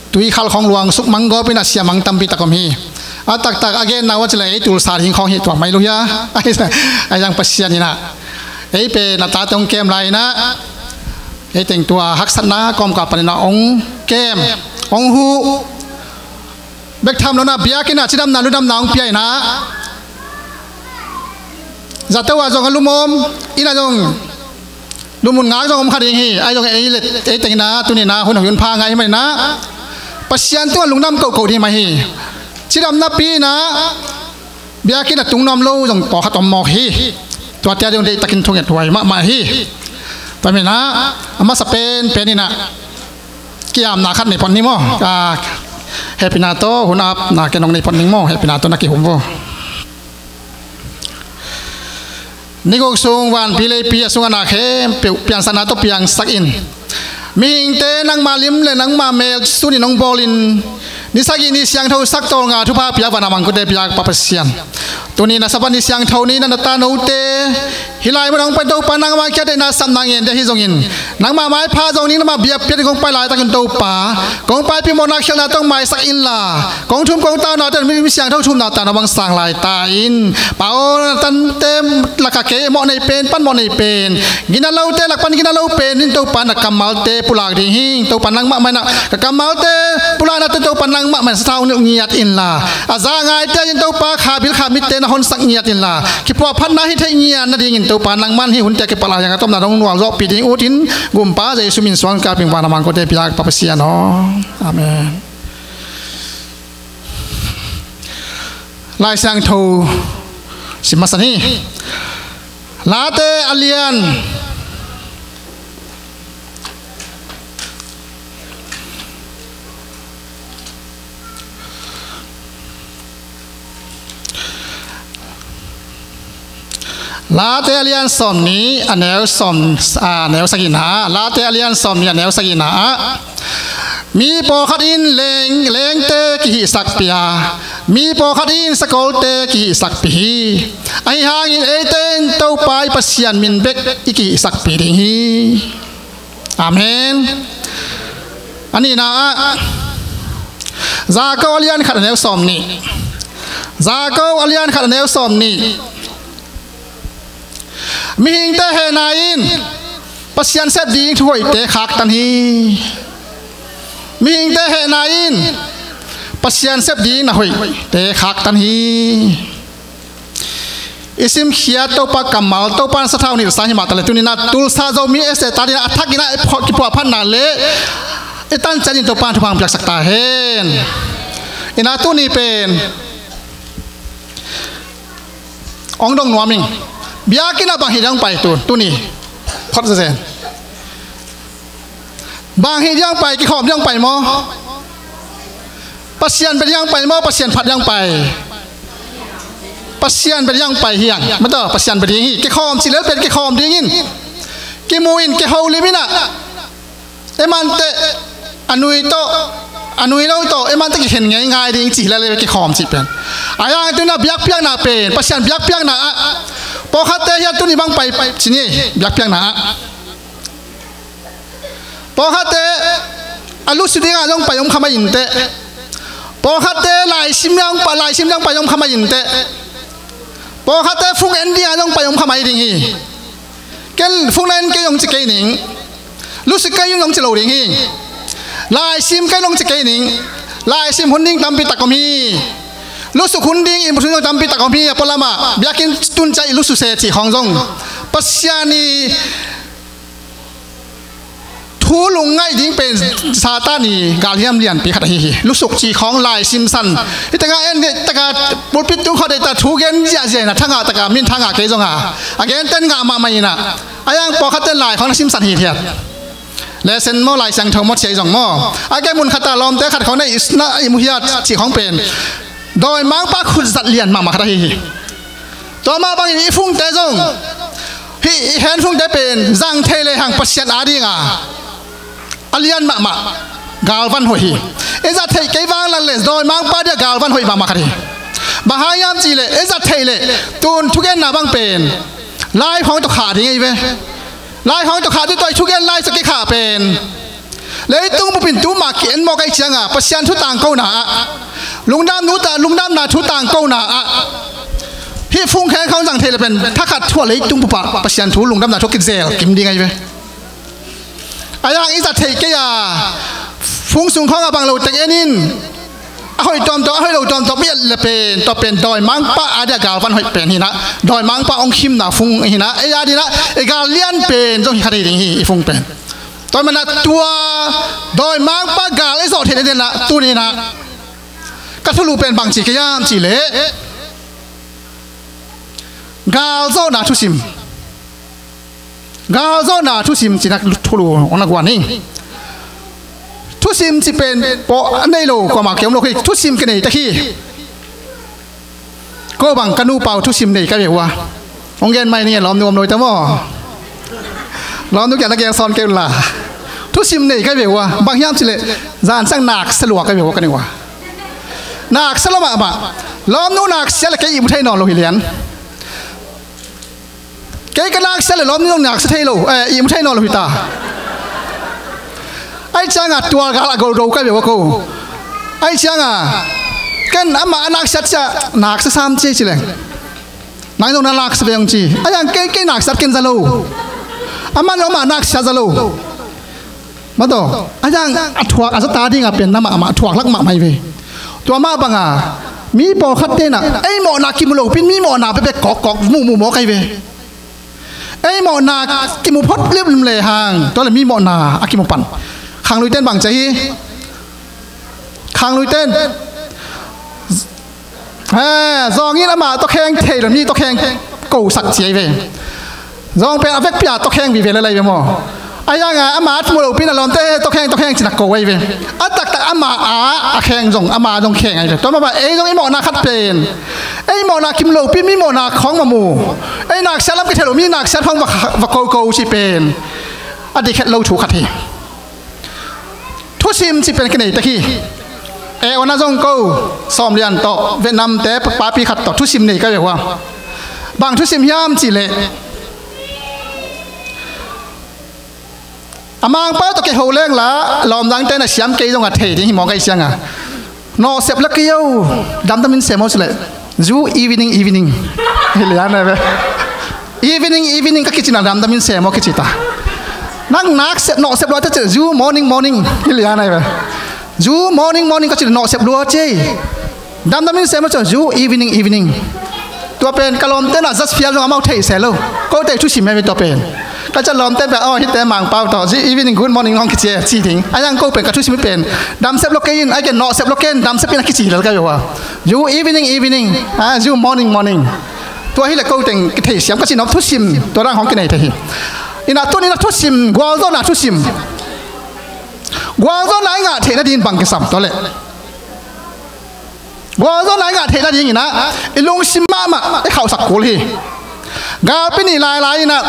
tuikhal khawng luang suk mang gawpin ah siamang tampi tak om hi. A taktak a genna uh a ci leh ei Tulsa ding khawng hi tuak mai lo hi a. Ahi zong Pasian in ah ei pen a tate hong kem lai-in ah ei teng tua haksatna kawmkal panin ah hong kem, hong huh. Bek tham lo-in ah biakinn ah cidamna ludamna hong pia-in ah zato ah zong a lum om, inn ah zong lum hun ngak zong om kha ding hi. Ahi zong ei le ei teng in ah tuni-in ah hun hoih hun pha ngah ahih manin ah Pasian tungah lungdam kohkoh ding mah hi. Cidamna pi-in ah biakinn a tung nuam lo zong pawlkhat om mawk hi. Tuate a ding deihtakin thungethuai mahmah hi. Tua manin ah a masa penpen in ah kiamna khat nei phot ni maw. A, hehpihna tawh hun apna ken hong nei phot ning maw, hehpihna tawh na kihum vo. Ni guk sung vanpi leipi a sungah na khempeuh piansakna tawh piangsak in. Mihingte nangma lim le nangma mel sunin hong bawlin, ni sagih ni siangtho sak tawlnga thupha piak vanah mangkute piak Pa Pasian, tuni na Sabbath ni siangtho ni-in ah na tanote hih lai mun hong pai Topa nangma kiang deihna sapna ngen ding ahi zongin, nangma maipha zong ding, nangma biakpiakna kong pai laitakin Topa, kong paipi mawhna khialhna tawh hong maisak inla, kong thum kong taunate mi siangtho thumna tawh na hong sang lai ta in. Pa aw, na tante lakah kei mawh nei pen, pan mawh nei pen, gina lote lak pan gina lo pen in Topa na kammalte pulak ding hi. Topa nangmah mah in ah ka kammalte pulaknate Topa nangmah mah in ah sathau nilh ngiat inla, a za a ngaite in Topa kha bil kha mitte na honsak ngiat inla, kipuahphatna hih theih ngiat nadingin Topa nangman hih hunte a kipalah hiang a tawpna dong nual zawhpih ding utin, Gumpa Jesu min suang kaping vanah mangkute piak Pa Pasian aw. Amen. Lai Siangtho sim masa ni. Late a lian Late a lian sawmnih a neu sawm, a neu sagihna ah, Late a lian sawmnih a neu sagihna ah, mi pawlkhat in leng, lengte kihihsakpih a, mi pawlkhat in sakolte kihihsakpih hi. Ahi hangin eite in Topa i Pasian min bek i kihihsakpih ding hi. Amen. A nihna ah, Jakob a lian khat a neu sawmnih. Jakob a lian khat a neu sawmnih. Mihingte hehna in Pasian sep ding thuhoihte khaktan hi. Mihingte hehna in Pasian sep ding na hoihte khaktan hi. I simkhiat Topa kammal, Topa in sathau nilhsa hi mah taleh, tuni-in ah Tulsa Zomi Estate ta dingin a thakin ah kipuahphatna le i tan ciat in Topa in thupha hong piaksak ta hen. Ina tuni pen hong dong nuam ing. Biakinn ah bang hih ding hong pai tu, tuni phot zezen. Bang hih ding hong pai, kikhawm ding hong pai maw? Pasian bia ding hong pai maw, Pasian phat ding hong pai? Pasian bia ding hong pai hi hang. Mataw, Pasian bia ding hi. Kikhawm cih lel pen kikhawm ding in. Kimu in, kiho lim in ah. Ei mante A nui tawh, a nui lo tawh, ei man tawh kikhen ngei ngai ding cih hi lel ei ve, kikhawm cih pen. A yang tuni a biakpiakna pen, Pasian biakpiakna ah, pawlkhatte hian tuni bang pai ci ni, biakpiakna ah. Pawlkhatte a lusu dingah zong pai om kha mah inteh. Pawlkhatte laisim dingah, laisim dingah pai om kha mah inteh. Pawlkhatte phung en dingah zong pai om kha mah ding hi. Ken phung na en kei zong ci kei ning. Lusu kei zong ci lo ding hi. Laisim kei zong ci kei ning. Laisim hun ding tampi tak om hi. Lusuk hun ding, inn pu hun ding tampi tak om hi. A pualamah biakinn tun ciang i lusu se cih khawng zong Pasian i thu lungngaih ding pen Satan i galhiam lianpi khat ahi hi. Lusuk cih khawng, laisim san. Hi taka en, hi taka pulpit tung khawng deih ta thu gen ziahziah in a, thangah taka min thangah kei zong a, a genten ngah mahmah in a. A yang pawlkhatte lai khawng na simsan hithiat. Lesson maw, Lai Siangtho maw, ciai zong maw. A gen mun khat a lawmte khat khawng na i, na i mu hiat cih khawng pen dawimangpa khutzat lian mahmah khat ahi hi. Tua mah bangin i fungte zong, hih i hen fungte pen zang thei lehang Pasian a dinga a lian mahmah galvan hoih hi. I zat theih kei vang leh dawimangpa dia galvan hoih mahmah khat hi. Bang hang hiam cih leh i zat theih leh tun thugenna bang pen lai khawng tawh khah ding ei ve. Lai khawng tawh khah ding, tua i thugen lai sa kikhah pen leitung bupin tuma ki-en mawk ahih cianga Pasian thu tangkona ah, lungdam nu ta lungdamna thu tangkona ah, hih fungkheng khawng zang thei le pen thakhat thu a leitung bupa Pasian thu lungdamna thu kizel kim ding ahi ve. A yang i zat theih kei a, fung sung khawng a bang lo tek en in, a hoih tuamtuam, a hoih lo tuamtuam i et le pen, tua pen dawimangpa a dia galvan hoih pen hi na, dawimangpa hong khimna fung hi na, ei a dina i gal lian pen zong hi kha thei ding hi, i fung pen. Tua mana tua dawimangpa gal i zawh theihna dina tuni na ka thulu pen bang ci ka hiam cih leh, galzawhna thusim. Galzawhna thusim cih na thulu hong na guan hi. Thusim cih pen pawh a nei lo kuamah ki om lo hi. Thusim kinei tak hi. Ko bang ka nu pau thusim nei ka ve ua. Hong gen mai ni, lawmnu om lo hi ta maw. Lawmnu kiang na gen sawn kei un la. Thusim nei ka ve ua. Bang hiam cih leh zan sang naksia lua ka ve ua ka ni ua. Naksia lua mahmah. Lawmnu naksia leh kei ihmu thei nawn lo hi lian. Kei ka naksia leh lawmnu zong naksia thei lo, eh, ihmu thei nawn lo hi ta. Ahih cianga tualgal a godo ka ve ua ko. Ahih cianga ken amah a naksia ciah naksia sam ci ci leng. Nang zong na naksia ve hong ci. Ahih hang kei, kei naksia ken za lo. Amah zong amah naksia za lo. Mataw, a yang a thuak a zata dingah pen na mahmah thuak lak mahmah hi ve. Tua mah banga mi pawlkhat tenah ei mawhna kimu lopin mi mawhna bekbek kawkkawk muhmuh mawk ahi ve. Ei mawhna kimu phot limlim lehang tua le mi mawhna a kimu pan. Khanglui ten bang ci hi. Khanglui ten he, zawng in ama tawkheng thei lo, mi tawkheng kosak ci ahi ve. Zawng pen a vekpi a tawkheng vive le lai ve maw? A yanga ama a thu lopin a lawmte tawkheng, tawkheng cina ko ahi ve. A taktak ama a, a kheng zong, ama zong kheng ahi ve. Tua mah bang ei zong i mawhna khat pen ei mawhna kim lopi mi mawhna khawng mah mu. Ei naksiat lam kithei lo mi naksiat khawng va, va ko ko ci pen a dik het lo thu khat hi. Thusim ci pen kinei tak hi. E ona zong ko sawm lian tawh Vietnam te papi khat tawh thusim nei ka ve hua. Bang thusim hiam cih leh a mangpau tawh kei ho leng la lawmdang te na siam kei zong a thei ding hi mawk ahi cianga nawhsep la kei o, damdamin sem o cih leh zu evening evening hi lian a ve. Evening evening ka kici na damdamin sem o kici ta. Nang nak sep nawhsep lua te cih zu morning morning hi lian a ve. Zu morning morning ka cih nawhsep lua cei. Damdamin sem o cih zu evening evening. Tua pen ka lawmte na zat fial zong amau thei se lo. Ko te thusim hi ve tua pen. Ka cia lawmte pen aw hite mangpau tawh zu evening good morning hong kici e ci ding. A yang ko pen ka thusim hi pen damsep lo kei in, a gen nawhsep lo kei in, damsep in a kici lel ka ve hua. Zu evening evening, a zu morning morning. Tua hi le ko teng kithei siam ka ci nop thusim tua dang hong kinei thei hi. Ina tun ina thusim gualzawhna thusim. Gualzawhna i ngah theihna ding bang kisam tua le. Gualzawhna i ngah theihna ding ina i lungsim mahmah i khauhsak kul hi. Galpi ni lailai ina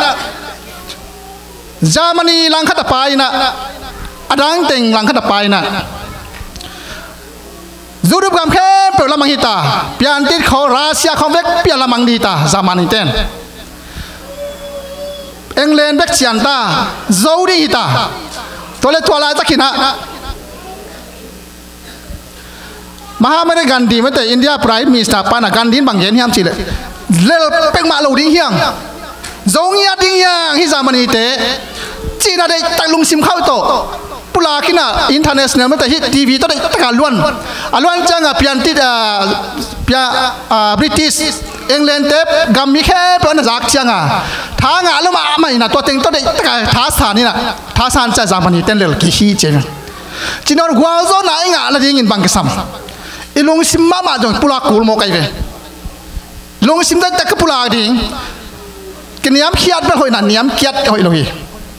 Germany langkhat a pa ina A dang teng langkhat a pai na. Europe gam khempeuh lamang hi ta. Piantit khawng, Russia khawng vekpi a lamang ding hi ta, Germany ten. England bek cian ta, zo ding hi ta. Tua leh tua laitak in ah Mahatma Gandhi mate, India Prime Minister pa in ah Gandhi in bang gen hiam cih leh, lel peuhmah lo ding hi hang, zo ngiat ding hi hang hih Germany te, cih in ah deihtak lungsim khauh tawh pulak in ah international mate, hih T V tawh deihtak a luan. A luan ciang a piantit, a, pia, a, British, England te gam mi khempeuh a na zak ciang a, tha ngah lo mahmah in ah tua teng tawh deihtak a thasan in ah, thasan ciang Germany ten lel kik hi ci. Cih nawn gualzawhna i ngah nadingin bang kisam? I lungsim mahmah zong pulak kul mawk ahi ve. Lungsim deihtak ka pulak ding. Kiniamkhiat bel hoih na, niamkiat hoih lo hi.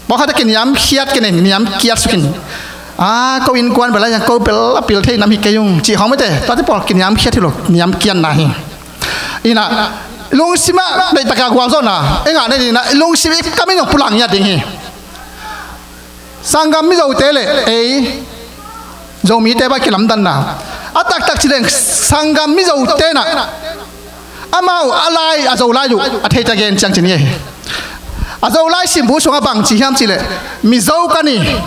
Pawlkhatte kiniamkhiat, kiniamkiat suk in. A, ko innkuan bel a, ko bel a pil thei nam hi kei ung cih khawng mate, tuate pawl kiniamkhiat hi lo, niamkiatna hi. In ah lungsim ah deihtak a gualzawhna i ngah nadingin ah i lungsim i kam in zong pulak ngiat ding hi. Sanggam Mizote le ei Zomite bang kilamdanna, a taktak ci leng sanggam Mizote in ah amau a lai, a Zolai uh a theite gen ciang ci ni. A Zolai simbu sungah bang ci hiam cih leh, Mizo ka hi,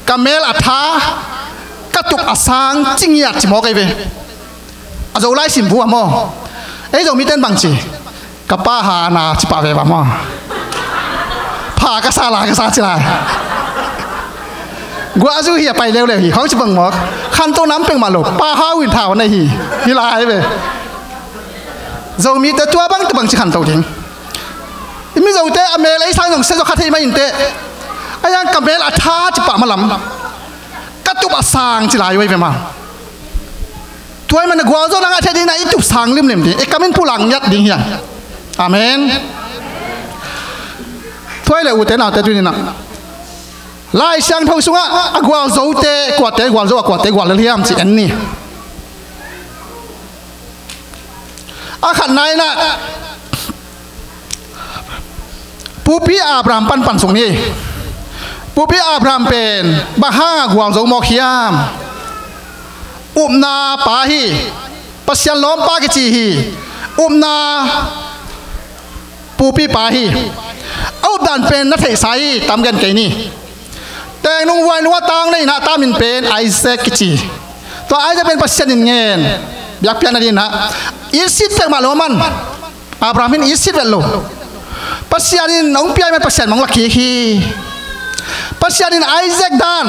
ka mel a tha, ka tup a sang ci ngiat ci mawk ahi ve. A Zolai simbu ah maw. Ei Zomite in bang ci? Ka pa ha na ci pah ve bang maw. Pha ka sa, la ka sa ci lai. Guahzu hi a pai leuleu hi, hong ci bang mawk. Khantoh nam peuhmah lo, pa ha uh in tha uh nei hi. Hi lai ve. Zomite tua bang, tua bang ci khantoh ding. I Mizote a mel ei sang zong sia zaw kha thei mah inteh. A yang ka mel a tha ci pah malam, ka tup a sang ci lai uh ahi ve maw. Tua ahih manin gualzawhna ngah theih dingin ah i tup sang limlim ding, i kam in pulak ngiat ding hi hang. Amen. Tua ahih leh ute naute, tuni in ah Lai Siangtho sungah a gualzote kuate gualzo a, kuate guallel hiam cih en ni. A khatna in ah Pupi Abraham pan pan suk ni. Pupi Abraham pen bang hang a gualzo mawk hiam? Upna pa hi. Pasian lawmpa kici hi. Upna pupi pa hi. A updan pen na theihsa hi, tam gen kei ni. Teng nung vuai nung a tang lei in ah a ta min pen Isaac kici. Tua Isaac pen Pasian in ngen, biakpiakna dingin ah. It sit peuhmah lo a man. Abraham in it sit vet lo. Pasian in hong pia ahih manin Pasian mah hong la kik hi. Pasian in Isaac dan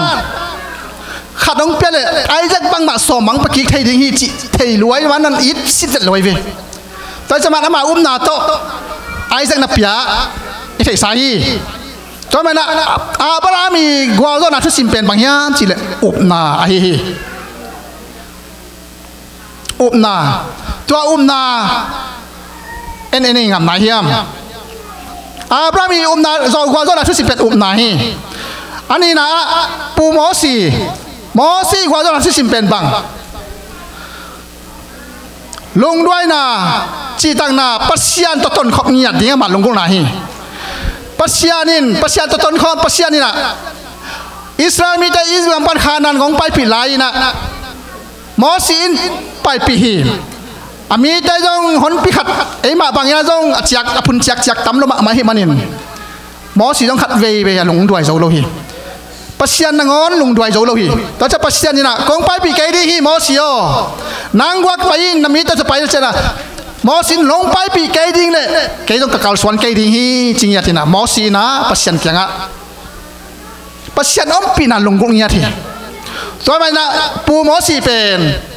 khat hong pia leh Isaac bangmah sawm bang pia kik thei ding hi cih thei lua ahih manin it sit vet lo ahi ve. Tua ahih manin ama upna tawh Isaac na pia i theihsa hi. Tua ahih manin ah Abraham ii gualzawhna thusim pen bang hiam cih leh upna ahi hi. Upna. Tua upna en en i ngam nai hiam? Abraham ii upna, zawh gualzawhna thusim pen upna hi. A nihna ah Pu Mosi. Mosi ii gualzawhna thusim pen bang? Lungduaina, cihtakna, Pasian tawh tonkhop ngiat ding amah lunggulhna hi. Pasian in, Pasian tawh tonkhop, Pasian in ah Israel mite Egypt gam pan Khanaan gam hong paipih lai-in ah Mosi in paipih hi. A mite zong honpi khat, eimah bangin ah zong a ciak, a phun ciakciak tam lo mahmah ahih manin Mosi zong khat veivei a lungduai zo lo hi. Pasian nangawn lungduai zo lo hi. Tua ciang Pasian in ah, "Kong paipih kei ding hi, Mosi aw. Nang guak pai in, na mite tawh pai in," a ci-in ah, Mosi in, "Nong paipih kei ding leh kei zong ka kalsuan kei ding hi," ci ngiat in ah Mosi in ah Pasian kiangah Pasian ompihna lunggulh ngiat hi. Tua ahih manin ah Pu Mosi pen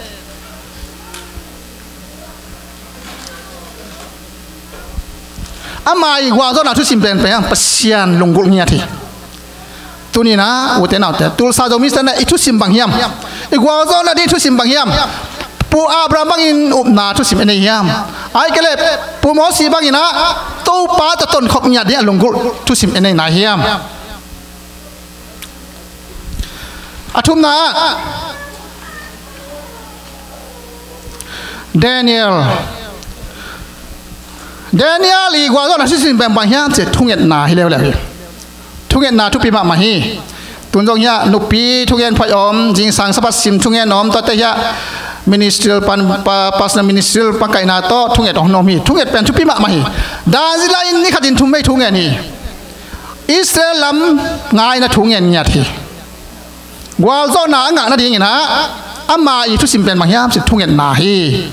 ama ii gualzawhna thusim penpen ah Pasian lunggulh ngiat hi. Tuni-in ah ute naute, tulsa Zomi State-ah i thusim bang hiam? I gualzawhna ding thusim bang hiam? Pu Abraham bangin upna thusim i nei hiam? Ahih kei leh Pu Mosi bangin ah Topa tawh tonkhop ngiat ding a lunggulh thusim i nei nai hiam? A thumna ah Daniel. Daniel ii gualzawhna thusim pen bang hiam cih leh thungetna hi leuleu hi. Thungetna thupi mahmah hi. Tun zong hiah nupi thugen phoih om, zingsang Sabbath sim thugen om, tuate hiah ministerial pan, pa, personal ministerial pakaihna tawh thunget om hi. Thunget pen thupi mahmah hi. Dan zila in ni khatin thum vei thungen hi. Israel lam ngaina thungen ngiat hi. Gualzawhna a ngah nadingin ah ama i thusim pen bang hiam cih thungetna hi.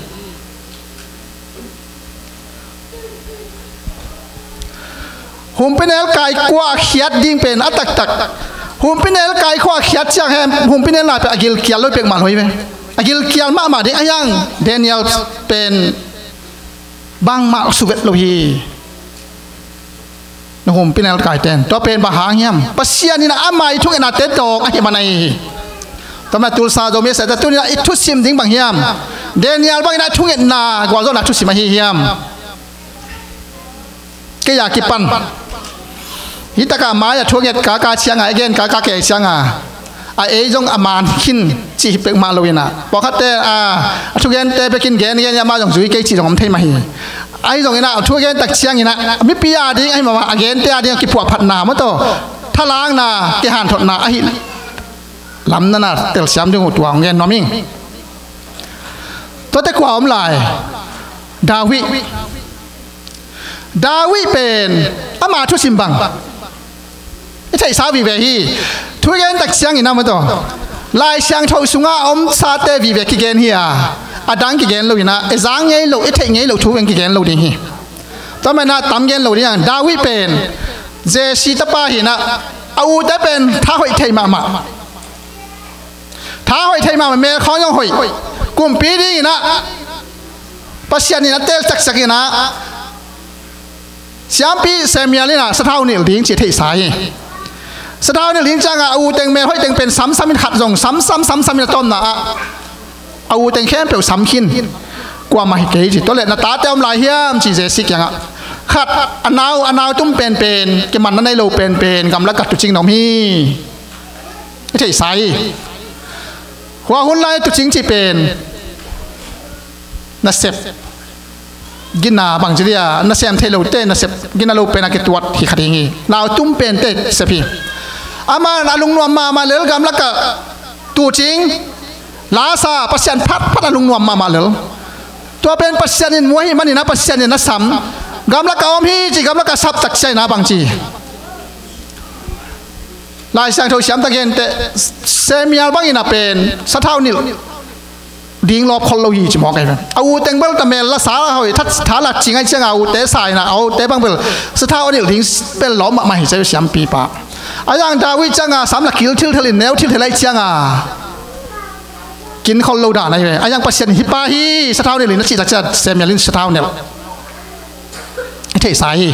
Humpinelkai kuah khiat ding pen a taktak. Humpinelkai kuah khiat ciang hem, humpinelna pen a gilkial lo pek mah lo hi ve. A gilkial mahmah ding a hiang Daniel pen bangmah suvet lo hi. Na humpinelkai ten tua pen bang hang hiam? Pasian in ama i thungetnate dawng ahi man ahi hi. Tua mah tulsa Zomi sehte tuni-in ah i thusim ding bang hiam? Daniel bangin ah thungetna gualzawhna thusim ahi hiam? Kei a kipan hih takah mai-ah thunget kaka cianga, i gen kaka kei cianga, a ei zong a man khin cih hi pek mah lo-in ah, pawlkhatte a, a thugente bekin gen gen, amah zong zui kei cih zong om thei mah hi. Ahi zongin ah a thugen tak ciangin ah mipi a ding ahi mahmah, a gente a ding a kipuahphatna maw, tawh thalakna, kihanthawnna ahi lam nana telsiam ding uh tua hong gen nuam ing. Tuate kua om lai? David. David pen ama thusim bang i theihsa vive hi. Thugen tak ciangin ah maw, tawh Lai Siangtho sungah a omsate vive kigen hi a, a dang kigen lo-in ah, i zang ngei lo, i theih ngei lo thu veng kigen lo ding hi. Tua manin ah tam gen lo ding a, David pen Jesse tapa hi-in ah, a ute pen tha hoih thei mahmah. Tha hoih thei mahmah, mel khawng zong hoih. Kumpi dingin ah Pasian in a teel cakcak in ah, siampi Samuel in ah sathau nilh ding cih theihsa hi. Sathau nilh ding ciangah a u teng mel hoih teng pen samsam in, khat zong samsam samsam in, a tawpna ah a u teng khempeuh sam khin. Kuamah hi kei ci. Tua leh na tate om lai hiam ci Jesse kiangah. Khat, a nau, a nau tum penpen, kimanna nei lo penpen gamlak ah tuucing na om hi. I theihsa hi. Hua hun lai tuucing cih pen nasep gina bang ci dia, nasem thei lote nasep gina lo pen a kituat hi kha ding hi. Nau tum pente sep hi. Aman a lungnuam mahmah lel, gamlak ah tuucing, lasa, Pasian phatphat a lungnuam mahmah lel. Tua pen Pasian in mu ahih manin ah Pasian in a sam. Gamlak ah om hi ci, gamlak ah sap tak ciangin ah bang ci? Lai Siangtho siam tak gente, Samuel bangin ah pen sathau nilh ding lawp khol lo hi ci mawk ahi pen. A u teng bel ta mel la sa la hoih, tha, tha la cing ahih ciangah a ute sa in ah, a ute bang bel sathau a nilh ding bel lawp mahmah hi ci siampipa. A yang David ciangah sam la kil thilthel in, neu thilthel ahih ciangah kin khol lo dan ahi ve. A yang Pasian in hih pa hi sathau nilh in a cih tak ciang Samuel in sathau nilh. I theihsa hi.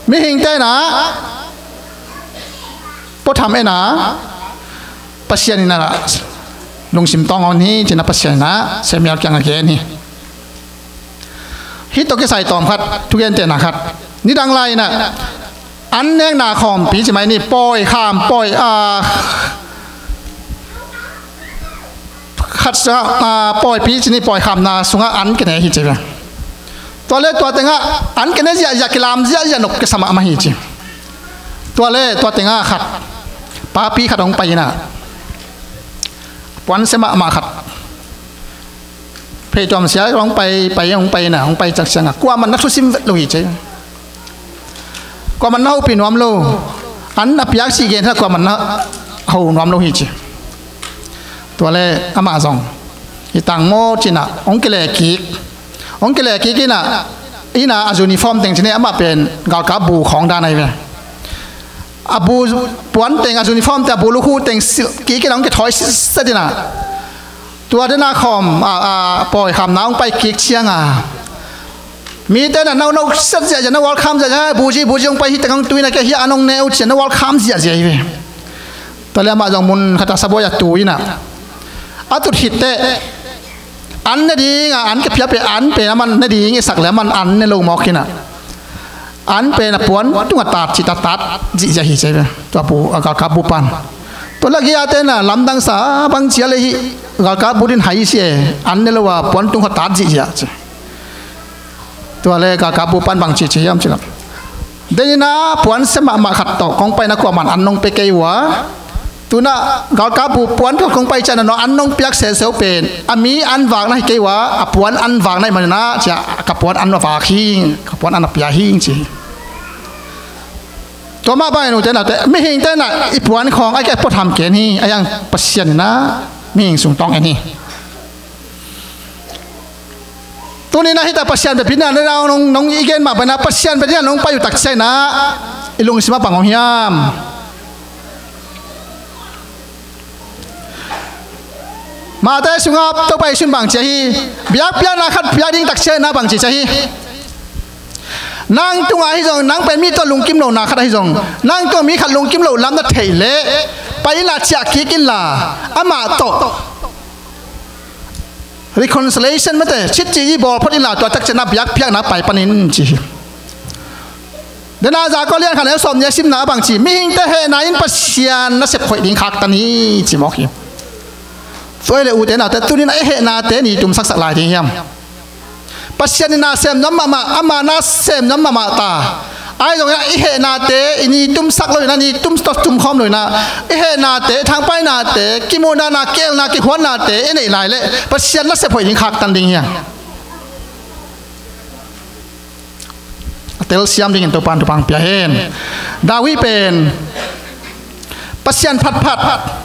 Mihingte in ah puatham en a, Pasian in ah lungsim tawng a hon hi ci-in ah Pasian in ah Samuel kiangah gen hi. Hih tawh kisai tawm khat, thugentehna khat. Nidang lai-in ah an nekna khawmpi ci mai ni, pawi kham, pawi, a, khat sungah, a, pawipi ci ni, pawi khamna sungah an kine hi ci ve. Tua leh tua tengah an kine ziahziah, kilam ziahziah, nop kisa mahmah hi ci. Tua leh tua tengah khat, papi khat hong pai in ah, puansia mahmah khat, pheikhawm sia hong pai, pai, hong pai in ah, hong pai tak ciangah kuamah na thusim vet lo hi ci. Kuamah na hopih nuam lo. An a piak cih gen hi a, kuamah na ho nuam lo hi ci. Tua leh amah zong, hi tang maw ci-in ah hong kile kik. Hong kile kik in ah, in ah a uniform teng ci ni, amah pen galkap bu khawng dan ahi ve. A bu puan teng, a uniform teng, a bu lukhu teng silh kik in ah hong kithawi sitset in ah, tua den a khawm, a, a, pawi khamna hong pai kik ciangah mite in ah na, na set ziahziah, na welcome ziahziah, buzi, buzi, hong pai hi teng hong tu in ah, kei hiah an hong ne uh ci-in na welcome ziahziah hi ve. Tua leh amah zong mun khat ah sabuai ah tu in ah, a tut khit teh an ne ding a, an ka phiat pen, an pen amah ne ding i sak leh amah an ne lo mawk in ah, an pen a puan tungah tat cih, tat, tat ziahziah hi ci ve. Tua bu, a galkap bupa'n. Tua leh a gei-ate in ah lamdang sa, bang ci a leh hih galkap bu din hai hi ci e, an ne lo a puan tung kha tat ziahziah ci. Tua leh galkap bupa'n bang ci ci hiam ci leh, Deninah puansia mahmah khat tawh kong paina kuaman an nong pia kei uh a, tunah galkap bu puan khat kong pai cianah nong an nong piak sehseh uh pen a mi an vakna hi kei uh a, a puan an vakna hi maninah cia ka puan an a vak hing, ka puan an a pia hing ci hi. Tua mah bangin ute naute, mihingte nah i puan khawng a kei a puatham ken hi, a hiang Pasian inah mihing sung tawng en hi. Tuninah hita Pasian bepinah nong, nong i gen mah banah Pasian bepinah nong pai uh takcianah i lungsim a bang hong hiam? Mate sungah Topa Jesuh in bang cia hi, biakpiakna khat piak ding takcianah bang ci cia hi. Nang tungah ahi zong, nang pen mi tawh lungkim lohna khat ahi zong, nang tungah mi khat lungkim loh lam na theih leh pai inah ciah kik inla amah tawh reconciliation mate, chit ci i bawl phot inla tua takcianah biakpiakna pai panin ci hi. Dena Jakob lian khat neu sawm nih a simna a bang ci, mihingte hehna in Pasian nasep hoih ding khaktan hi ci mawk hi. Tua hi le ute naute, tuninah i hehnate ni tumsaksak lai ding hiam? Pasian in na sem nuam mahmah, ama na sem nuam mahmah ta. Ahi zongin i hehnate i ni tumsak loinah, ni tum tawh tumkhawm loinah, i hehnate, thangpainate, kimuhnate, kielna, kihuannate i neih lai leh Pasian nasep hoih ding khaktan ding hiam? A telsiam dingin Topan thupha pia hen. David pen Pasian phatphat.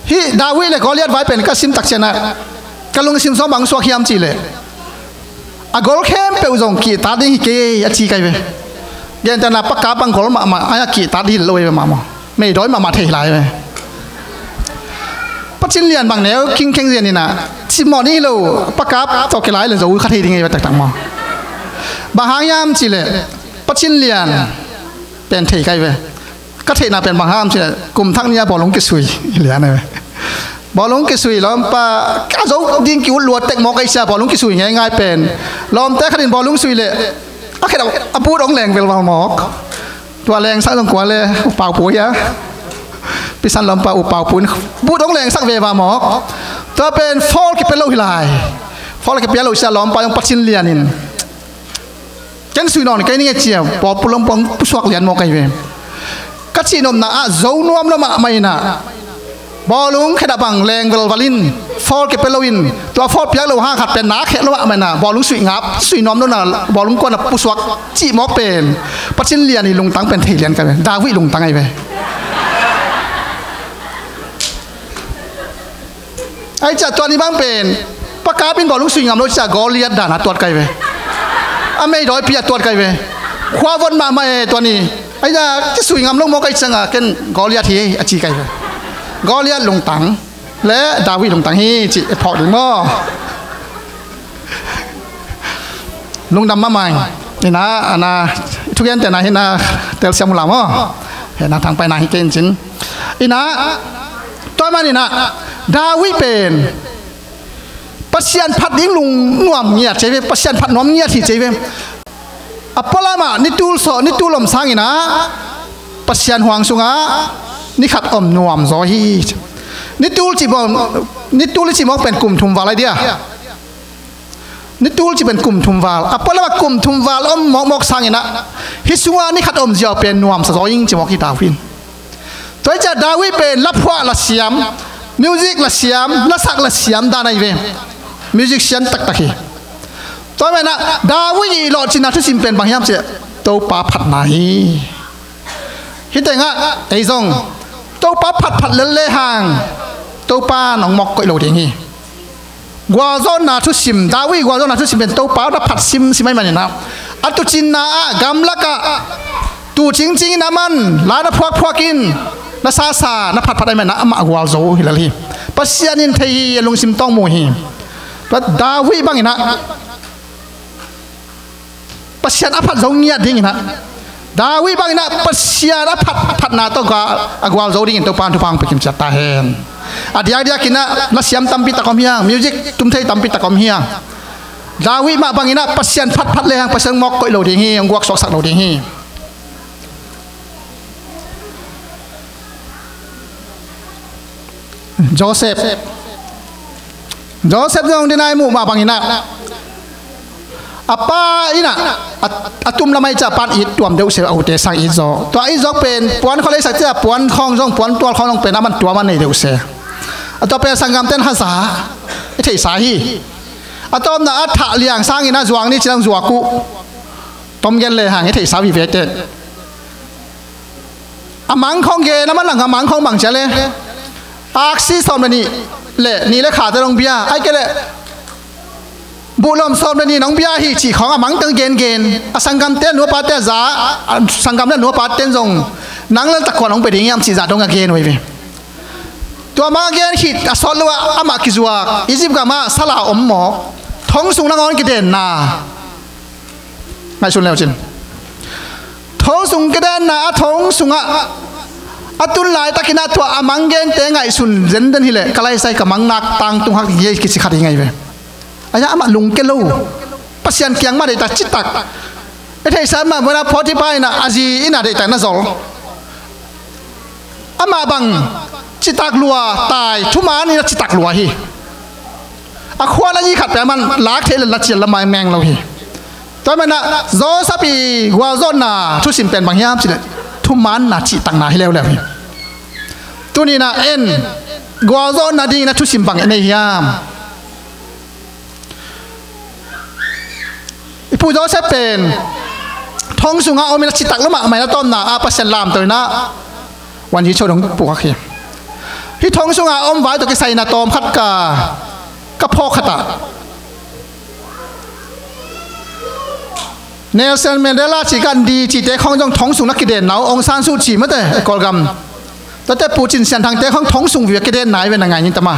Hih David le Goliath vai pen ka sim takcianah ka lungsim sung bang suak hiam cihleh, a gol khempeuh zong kihtat ding hi kei a ci kai ve. Gentehna pakap bang gol mahmah a kihtat ding hi lo ei ve mah maw? Meidawi mahmah thei lai ve. Pacin lian bang neu khingkheng zian inah cimawh ding hi lo, pakap tawh kilai le zo kha thei ding ei ve taktak maw? Bang hang hiam cihleh Pacin lian pen thei kai ve. Ka theihna pen bang hang hiam cihleh kum thak ni-a bawlung kisui lian ei ve. Bawlung kisui lawmpa a zo ding ki-ut luat tek mawk ei cia, bawlung kisui ngeingai pen lawmte khat in bawlung sui leh a khet a but hong leng velval mawk. Tua lengsak zong kua le u Paupu hi a, Pisan lawmpa u Paupu in but hong lengsak veva mawk. Tua pen fawl kipia lo hi lai. Fawl kipia lo cia lawmpa zong Pacin lian in ken sui nawn kei ning e cia, bawlung pusuak lian mawk ahi ve. Ka cihnopna ah zo nuam lo mahmah inah bawlung khet ah bang leng velval in fawl kipia loin, tua fawl piak lo hang khat pen na kheh lo mahmah inah bawlung sui ngap, sui nuam lo na bawlung kuan a pusuak cih mawk pen Pacin lian i lungtang pen thei lian kai ve. David lungtang ahi ve. Ahi ciah tua ni bang pen pakap in bawlung sui ngam lo ciah Goliath dan a tuat kai ve. A meidawipi a tuat kai ve. Khua von mahmah e tua ni. Ahi ciah kisui ngam lo mawk ahi cianga ken Goliath hi a ci kai ve. Goliath lungtang le David lungtang hi cih i phawk ding maw? Lungdam mahmah ing. Ina, ana, thugentehna hi na telsiam uh la maw? Hehna thangpaihna hi kei in cin. Ina, tua man ina, David pen Pasian phat ding lungnuam ngiat ci ve, Pasian phat nuam ngiat hi ci ve. A pualamah ni tul sawh, ni tul om sangina Pasian huang sungah ni khat om nuam zaw hi. Ni tul cih bawm, ni tul i cih mawk pen kum thum val lai dia. Ni tul cih pen kum thum val. A pualamah kum thum val om mawkmawk sanginah hih sungah ni khat om ziau pen nuamsa zaw ing ci mawk hi David in. Tua hi ciah David pen laphuah lasiam, music lasiam, lasak lasiam dan ahi ve. Musician taktak hi. Tua menah David i lawhcinna thusim pen bang hiam ciah Topa phatna hi. Hih tengah ei zong Topa phatphat lel lehang Topa nong mawk koih lo ding hi. Gualzawhna thusim, David gualzawhna thusim pen Topa na phat simsim ahi maninah a tuucinna ah gamlakah tuu cingcingin a man, la na phuakphuakin na sasa na phatphat ahi maninah amah gualzo hi lel hi. Pasian in thei hi, a lungsim tawng mu hi. Tua David banginah Pasian a phat zo ngiat dinginah David banginah Pasian a phat, a phatna tawh a gualzo dingin Topa in thupha hong pia kimciat ta hen. A diakdiakinah lasiam tampi tak om hiang, music tumthei tampi tak om hiang. David mah banginah Pasian phatphat lehang Pasian hong mawk koih lo ding hi, hong guaksuaksak lo ding hi. Joseph. Joseph zong dinai muh mah banginah A pa in ah, a, a tum lamah i cih a pan it tuam deuh se, a ute sang it zaw. Tua it zawk pen puan khawng leisak ciah puan khawng zong, puan tual khawng zong pen a man tuam a nei deuh se. A tua pen sanggamten haza, i theihsa hi. A tawpna a thah liang sangin a zuak ni ci-in zuak uh. Tom gen lehang i theihsa vive teh. A mang khawng gen a man lang a mang khawng bang cia le. Aksi sawm le nih le nih le kha te nong bia, ai ke le. Buhlawm sawm le nih nong bia hi cih khawng a mang teng gengen. A sanggamte nuapate a za, a sanggam le nuapate zong nang le takua nong pe ding hiam cih zah dong a gen uh hi ve. Tua mang a gen khit a sawt lo ah amah kizuak Egypt gam ah sala om mawk. Thong sung nangawn kidenna. Ngaihsun leu cin. Thong sung kidenna a thong sungah a tun laitakin ah tua a mang gente ngaihsun zenzen hileh ka laisai ka mang nak tangtung hak ding hi kici khat hi ngai ve. Ahi zongin amah lungke lo. Pasian kiang mah deihtak citak. I theihsa mah mawina Potiphar in ah a zi in ah deihtak na zol. Amah bang citak lua tai, thuman in a citak lua hi. A khua na zi khat peuh a man lak thei le la cial la mai meng lo hi. Tua manin ah Joseph i gualzawhna thusim pen bang hiam cih leh thumanna cihtakna hi leuleu hi. Tuni in ah en gualzawhna dingin a thusim bang i nei hiam? I pu Joseph pen thong sungah om in a citak lo mahmah in a tawpna ah Pasian lamto in ah wan hi cho dong pukak hi. Hih thong sungah om vai tawh kisai in a tawm khat ka, ka phawk khat ah Nelson Mandela cih Gandhi cihte khawng zong thong sung na kidenna uh, Aung San Suu Kyi mate, Kawlgam. Tuate Pu Cin Sian Thangte khawng thong sung vive kidenna hi ve, na ngai ni tama.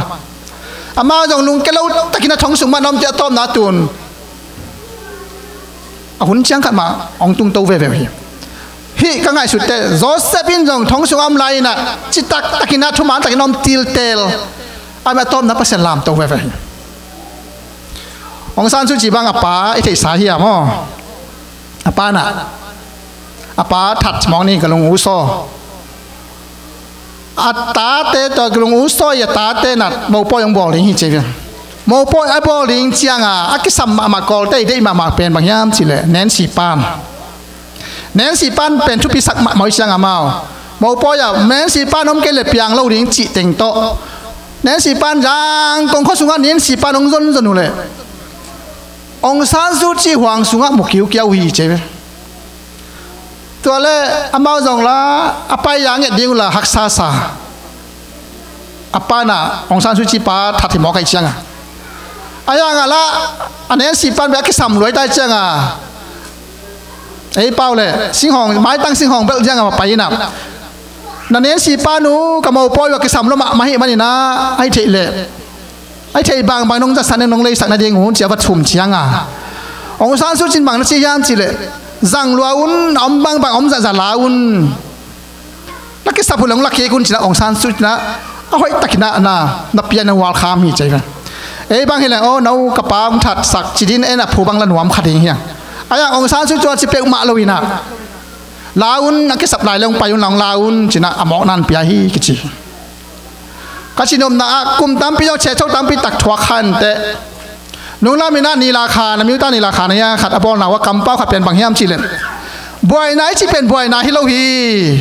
Amau zong lungke lo takin a thong sung mah na om teh a tawpna tun a hun ciang khat mah hong tungto veve uh hi. Hih ka ngaihsut teh Joseph in zong thong sung a om lai in ah citak takin ah thuman takin a om tiltel a, a tawpna Pasian lamto veve hi. Aung San Suu Kyi bang a pa i theihsa hi a maw? A pa na, a pa that mawk ni, ka lung u saw. A tate tawh ka lung u saw i a tate na mopawi hong bawl ding hi ci ve. Mopawi a bawl ding ciang a, a kisam mahmah Kawlte i deih mahmah pen bang hiam cih leh Nancy Pan. Nancy Pan pen thupisak mahmah uh ciang amau. Mopawi ah Nancy Pan om kei leh piang lo ding cih teng tawh. Nancy Pan zang kong khua sungah Nancy Pan hong zonzon uh leh Aung San Suu Kyi huang sungah mu kiukiau uh hi ci ve. Tua leh amau zong la a pai a nget ding uh la haksa sa. A pa na Aung San Suu Kyi pa that hi mawk ahih ciang a. A yang a la a Nancy Pan bek a kisam luai tai ciang a. Ei pau leh singhawng, maitang singhawng belh ciang a pai in ah. Na Nancy Pan uh ka mopawi uh a kisam lua mahmah ahih manin ah, ahih theih leh, ahih theih bangbang nong zatsak, nong leisak nading uh ci a va thum ciang a, Aung San Suu Kyi in bang na ci hiam cih leh, zang lua un, a om bangbang om zahzah la un. Na kisap uh leh hong la kik un ci-in ah Aung San Suu Kyi in ah a hoih takin ah na, na pia, na welcome hi ci ve. Ei bang hi leh, aw no, ka pa hong thatsak ci ding, en a phu bang la nuam kha ding hi hang. A yang Aung San Suu Kyi tua ci peuhmah lo in ah, la un, a kisap lai leh hong pai un la, hong la un ci-in ah a mawkna hong pia hi kici. Ka ci nopna ah kum tampi zong, ciat cho tampi tak thuak kha inteh. Nunglam in ah nilakha, na miuta nilakha na hia khat a bawlna uh a kampau khat pen bang hiam cih leh, buaina i cih pen buaina hi lo hi.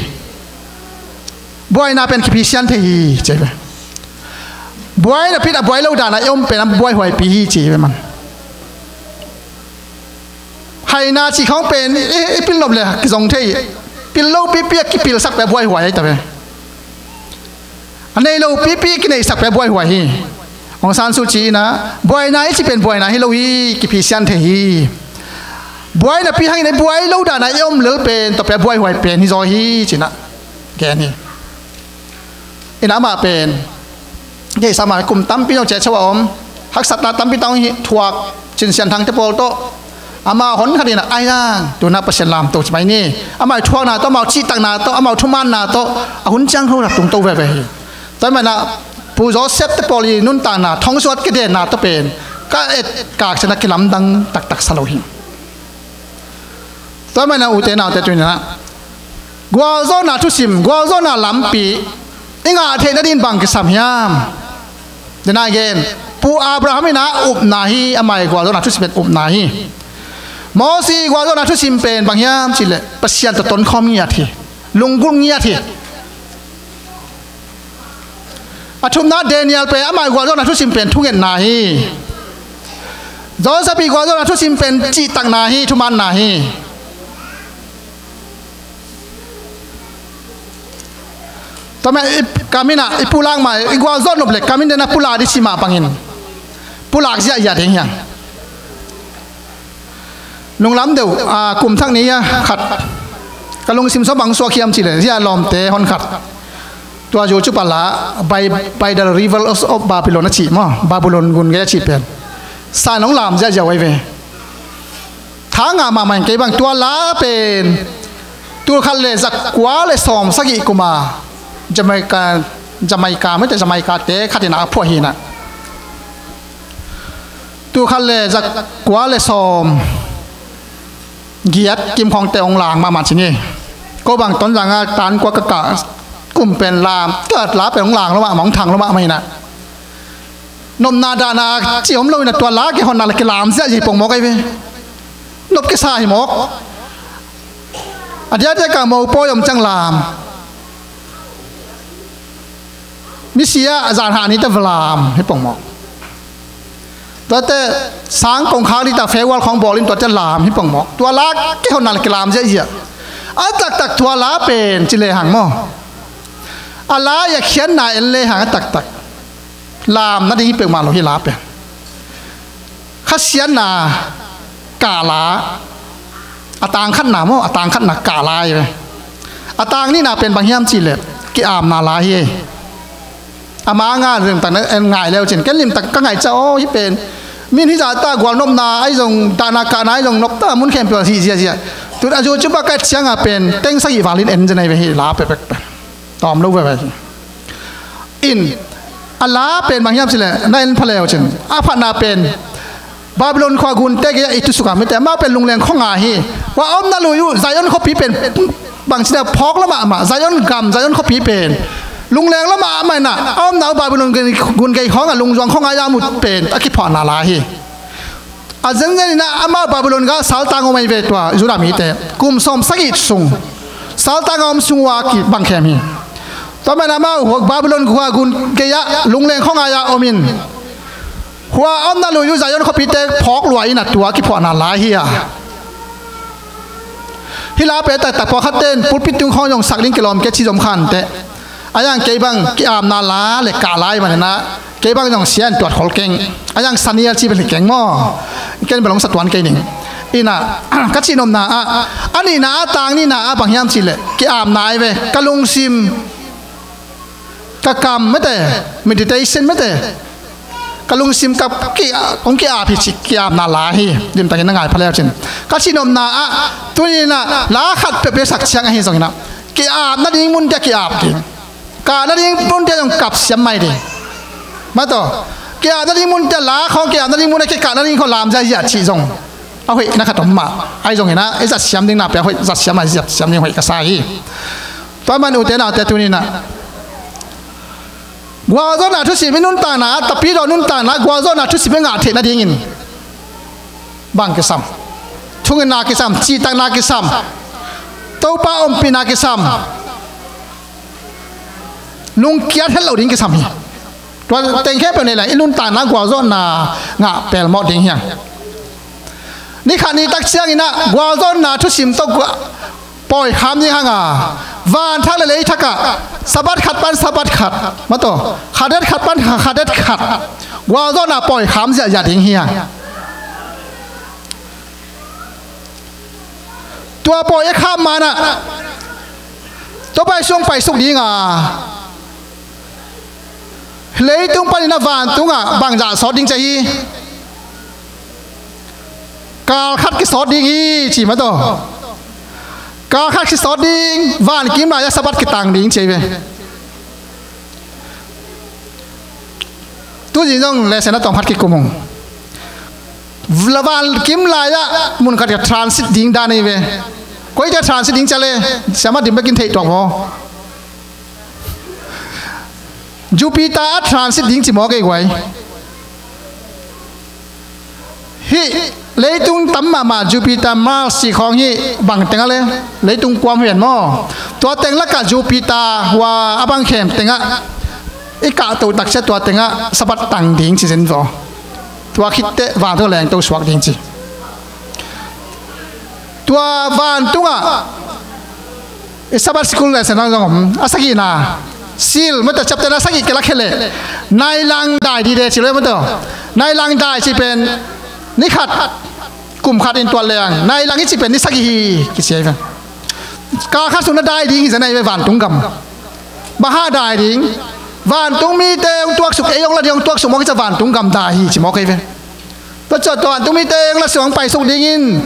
Buaina pen kiphi sian thei hi ci ve. Buai napi in a buai lo dan a i om pen a buaihuaipi hi ci ve man. Haina cih khawng pen i, i pil nop leh kizong thei. Pil lo pipi a kipilsak peuh a buaihuai hi ta ve. A nei lo pipi a kineihsak peuh a buaihuai hi. Aung San Suu Kyi in ah buaina i cih pen buaina hi lo hi, kiphi sian thei hi. Buai napi hangin a buai lo dan a i om lel pen tua peuh a buaihuai pen hi zaw hi ci-in ah gen hi. In ah amah pen, kei sa mah kum tampi zong ciat cho a om, haksatna tampi tak hong hi thuak, Cin Sian Thangte pawl tawh. Amah hon khat in ah, ai zang, tu-in ah Pasian lamto ci mai ni. Amah i thuakna tawh, amah cihtakna tawh, amah thumanna tawh a hun ciang tho rak tungto veve hi. Tua manin ah Pu Joseph te pawl i nuntakna, thong sung a kidenna tawh pen ka etkak ciang a kilamdang taktak sa lo hi. Tua manin ah ute naute, tu-in ah gualzawhna thusim, gualzawhna lampi i ngah theih nading bang kisam hiam? Dena gen, Pu Abraham in ah upna hi, amah i gualzawhna thusim pen upna hi. Mosi gualzawhna thusim pen bang hiam cihleh Pasian tawh tonkhawm ngiat hi. Lunggulh ngiat hi. A thumna Daniel pen amah gualzawhna thusim pen thungetna hi. Joseph ii gualzawhna thusim pen cihtakna hi, thumaanna hi. Tua mah i kam in ah i pulak mah i gualzawh nop leh kam in den a pulak ding cih mah bangin pulak ziahziah ding hiang. Nunglam deuh, a, kum thak ni a khat ka lungsim sung bang suak hiam cihleh, zia lawmte hon khat tua YouTube ah la, by, by the rivers of Babylon a cih maw, Babylon gun gei a cih pen sa nong lam ziahziah uh ahi ve. Tha ngah mahmah in kei bang tua la pen tul khat le za kua le sawm sagih kum a Jamaica, Jamaica, mite Jamaica te khat in a phuah hi in ah. Tul khat le za kua le sawm giat kim khawngte hong lang mahmah ci ni. Ko bang Tonzang a tan kua ka kah kum pen lam, tua la pen hong lang lua mahmah, hong thang lua mahmah hi in ah. Nopna dahna cih om lo in ah tua la kihonna le kilam ziahziah hi pong mawk ahi ve. Nop kisa hi mawk. A diakdiak a mopawi om ciang lam. Misi ah zanhah ni teh va lam hi pong mawk. Tuate sang kongkhak ni teh farewell khawng bawl in tuate lam hi pong mawk. Tua la kihonna le kilam ziahziah. A taktak tua la pen ci lehang maw, a la i a khiatna en lehang a taktak lam nading hi peuhmah lo hi la pen. Kha siatna kah la, a tang khatna maw, a tang khatna kah la hi ve. A tang nihna pen bang hiam cihleh ki-amna la hi. A ma nga limtak na en ngai leu cin, ken limtak ka ngaih ciang aw hih pen min hih zah ta gualnopna ahi zong, dahna kahna ahi zong nop ta mun khempeuh ah hih ziahziah. Tun a YouTube ah ka et ciang a pen teng sagih val in en zen ahi ve hih la pekpek pen. Tawm lo veve hi. In, a la pen bang hiam cihleh na en pha leu cin, a phatna pen Babylon khua gunte gei-ah i tusuk a, mite amau pen lungleng khuangai hi. Hua a omna lui uh Zion khuapi pen bangci-in a phawk lua mahmah, Zion gam, Zion khuapi pen lungleng lua mahmah in ah, a omna uh Babylon gun gei khawng ah lungzuang khuangai a om uh pen a kiphuahna la hi. A zenzen in ah amau Babylon gah saltang om ahi ve tua Judah mite. Kum sawm sagih sung saltang a om sung uh a kibang khem hi. Tua man amau Babylon khua gun gei-ah lungleng khuangai a om in, hua a omna lui uh Zion khuapite phawk lua in ah tua kiphuahna la hi a. Hih la pen taktak pawlkhatte in pulpit tung khawng zong sak ding kilawm kei ci zom kha inteh. A yang kei bang ki-amna la le kah la ahih manin ah kei bang zong sia in tuat khol keng. A yang sa ni a ci bel hi keng maw. Ken bel hong sa tuan kei ning. In ah ka cihnopna ah, a nihna ah, tang nihna ah bang hiam cihleh ki-amna ahi ve. Ka lungsim, ka kam mete, meditation mete, ka lungsim ka ki, kong ki-ap hi cih ki-apna la hi. Limtakin na ngai pha leu cin, ka cihnopna ah tuni-in ah la khat peuhpeuh sak ciang ahi zongin ah ki-ap nading munte ah ki-ap ding, kah nading munte ah zong kap siam mai ding. Mah tawh ki-ap nading munte ah la khawng, ki-ap nading mun ah kikah nading khawng lam ziahziah cih zong a hoihna khat om mah. Ahi zongin ah i zat siam ding na pia hoih, zat siam a, zat siam ding hoih ka sa hi. Tua man ute naute tuni-in ah gualzawhna thusim i nuntakna ah, tapidaw nuntakna ah gualzawhna thusim i ngah theih nadingin bang kisam? Thungetna kisam, cihtakna kisam, Topa ompihna kisam, lungkiat het loh ding kisam hi. Tua teng khempeuh nei leng i nuntakna ah gualzawhna ngah pelmawh ding hiang. Ni khat ni tak ciangin ah gualzawhna thusim tawh gua-, pawi kham ding hang a, van thak le lei thak ah Sabbath khat pan Sabbath khat, mah tawh Khadet khat pan Khadet khat gualzawhna pawi kham ziahziah ding hiang. Tua pawi i kham ma-in ah Topa i sung paisuk ding a, leitung panin ah vantung ah bangzah sawt ding ci hi. Kal khat kisawt ding hi ci mah tawh. Kal khat kisawt ding, vankim lai-ah Sabbath kitang ding ci hi ve. Tuzing zong lesson a tawm khat kikum ung. Vankim lai-ah mun khat ka transit ding dan hi ve. Koite transit ding ci a le, siamah dim bekin theih tuak maw? Jupiter ah transit ding ci maw kei guai. Hih Leitung tam mahmah Jupiter, Mars cih khawng hi. Bang teng a le, leitung kuam hian maw? Tua teng lakah Jupiter hua a bang khem tengah i kahto takcia tua tengah Sabbath tang ding ci zen vaw. Tua khitteh vantung lengto suak ding ci. Tua vantungah i Sabbath school lesson lang zong om. A sagihna, Sil mata chapter a sagih kila khele, nailang dai dide ci lo mata. Nailang dai ci pen ni khat, kum khat in tuat leng nailang i ci pen ni sagih hi kici ai ve. Kal khat sung na dai ding hi zen ai ve, vantung gam. Bang hang dai ding? Vantung mite hong tuaksuk, ei hong la ding hong tuaksuk mawk hi ca, vantung gam dai hi ci mawk ai ve. Tua ciang tua vantung mite hong la suk hong paisuk dingin,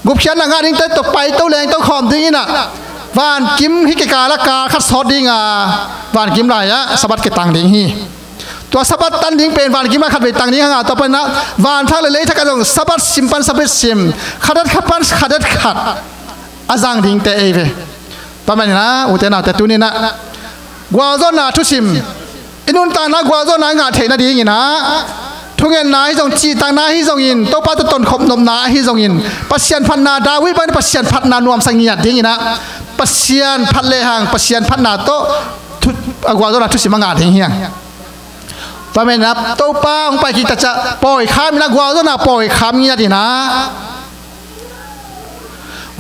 gupkhiatna ngah dingte tawh paito lengto khawm dingin ah, vankim hi kikal ah kal khat sawt ding a, vankim lai-ah Sabbath kitang ding hi. Tua Sabbath tan ding pen vankim ah khatvei tang ding hang a, tua pan ah vanthak le leithak ah zong Sabbath sim pan Sabbath sim, khadet khat pan khadet khat a zang dingte ei ve. Tua manin ah, ute naute, tuni-in ah gualzawhna thusim, i nuntakna gualzawhna i ngah theih nadingin ah, thungetna hi zong, cihtakna hi zongin, Topa tawh tonkhop nopna ahi zongin, Pasian phatna, David bangin Pasian phatna nuamsa ngiat dingin ah, Pasian phat lehang Pasian phatna tawh thu-, a gualzawhna thusim a ngah ding hi hang. Tua manin ah Topa hong pai kik ta ciang pawikham in ah, gualzawhna pawikham ngiat in ah,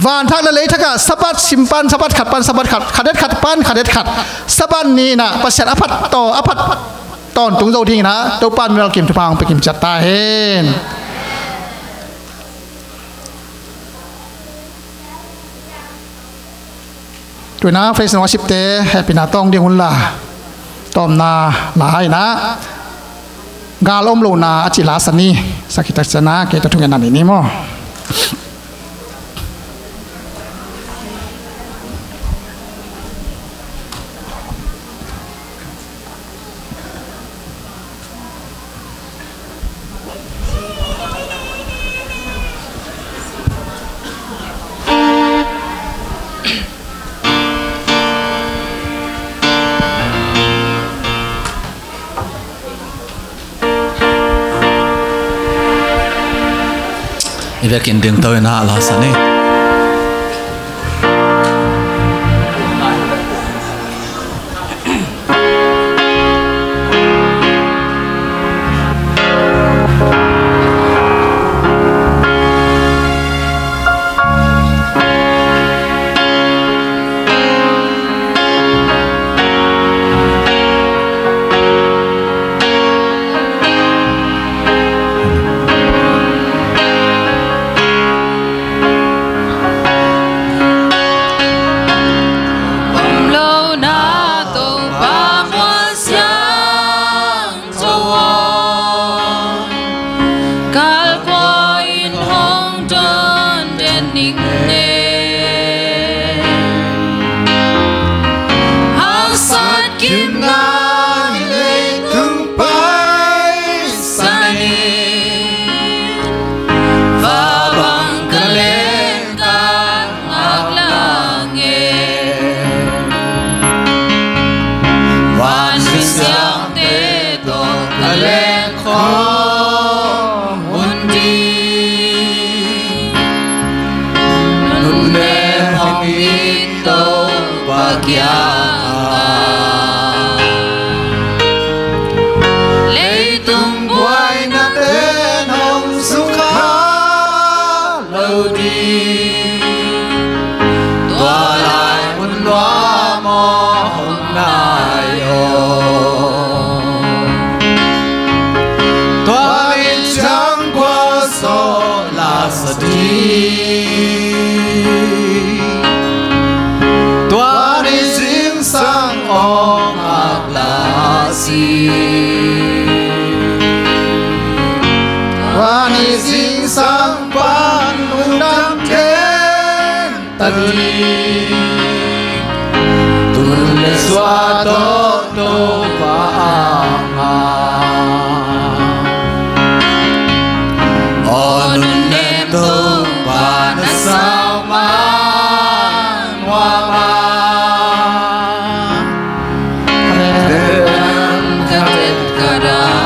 vanthak le leithak ah Sabbath sim pan Sabbath khat pan Sabbath khat, khadet khat pan khadet khat, Sabbath ni-in ah Pasian a phat taw, a phat tawntung zo dingin ah Topa in mimal kim thupha hong pia kim ciat ta hen. Tu-in ah praise and worship-te hehpihna tawng ding hun la, tawpna la-in ah gal om lohna a cih la sa ni. Sakhi tak ciang ah kei tawh thungetna nei ni maw? I vekin dingto in ah la sa ni. Om lo na Topa mual siang tawh, kalkuan hong don den ning ne. Haksat kim nai leitung pai sanin, va bang ka leng ka ngak la nge. Van siangte tawh ka leng khawm hun ding, nunnem hong it Topa kiangah, leitung buaina pen hong sukha lo ding, tua lai mun nuam aw hong nai aw. Tua ni ciang gualzawh la sa ding, tua ni zingsang awng ak la si. Tua ni zingsang pan lungdam khen ta ding, tun le suah tawh Topa angah. Aw nunnem Topa na sau man huam a, ka tet ka tet ka dam.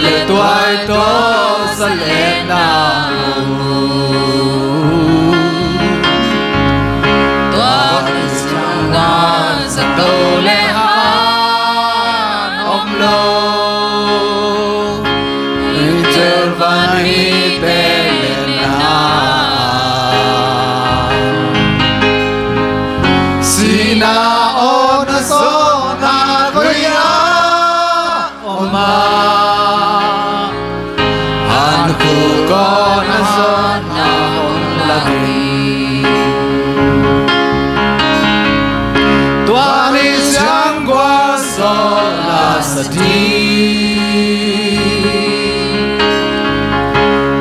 le tuai tawh sa le na lo. Tua ni ciang guan sa to le han om lo. Angel van hi te le na. Sihna aw na zawhna koi ah om a, hankhuk aw na zawhna om lai. Tua ni ciang gualzawhna sa ding,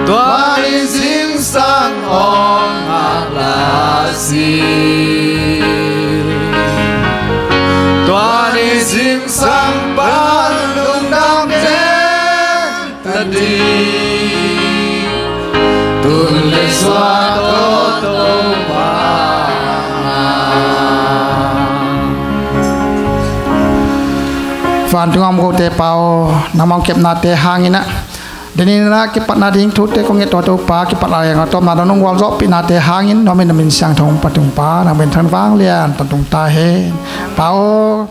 tua ni zingsang aw ngak lai si. Tua ni zingsang pan lungdam den ta ding. Tun le suah tawh Topa. Vantung a om kote Pa aw, nangmah hong kepnate hangin ah, deninah kipatna ding thute kong nget tua Topa, kipat lai a tawpna dong nong gualzawhpihnate hangin, nuamin na min siangtho hong pia tung Pa, nang min thang vanglian tawntung ta hen. Pa aw,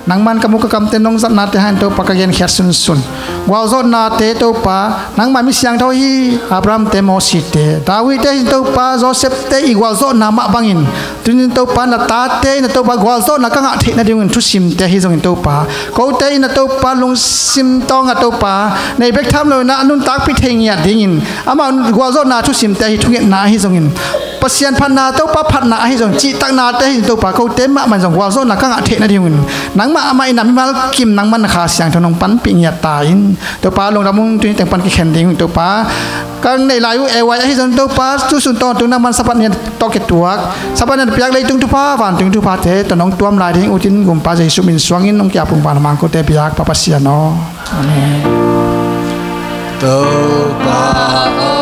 nangman ka mu ka kamte nong zatnate hangin Topa ka genkhiat sunsun. Gualzawhnate Topa, nangmah mi siangtho hi, Abraham te, Mosi te, David te hi Topa, Joseph te i gualzawhna mah bangin, tunin Topa na tate in a Topa gualzawhna ka ngah theih nadingin thusimte ahi zongin Topa, kote in a Topa lungsim tawng a Topa, nei bek tham loin a nuntakpih thei ngiat dingin amah gualzawhna thusimte ahi thungetna ahi zongin, Pasian phatna Topa phatna ahi zong cihtaknate ahi zong Topa kote mahmah in zong gualzawhna ka ngah theih nadingin nangmah amah in a mimal kim nangman na Kha Siangtho nong panpih ngiat ta in Topa lungdam ung. Tuni teng pan kikhen ding ung Topa. Ka neih lai uh A Y ahi zong Topa, tu sun tawntung nangman Sabbath ni tawh kituak, Sabbath ni piak leitung thupha, vantung thuphate tawh nong tuam lai ding utin Gumpa Jesuh min suangin nong kiapung pan mang kote biak Pa Pasian aw. Amen. Topa aw,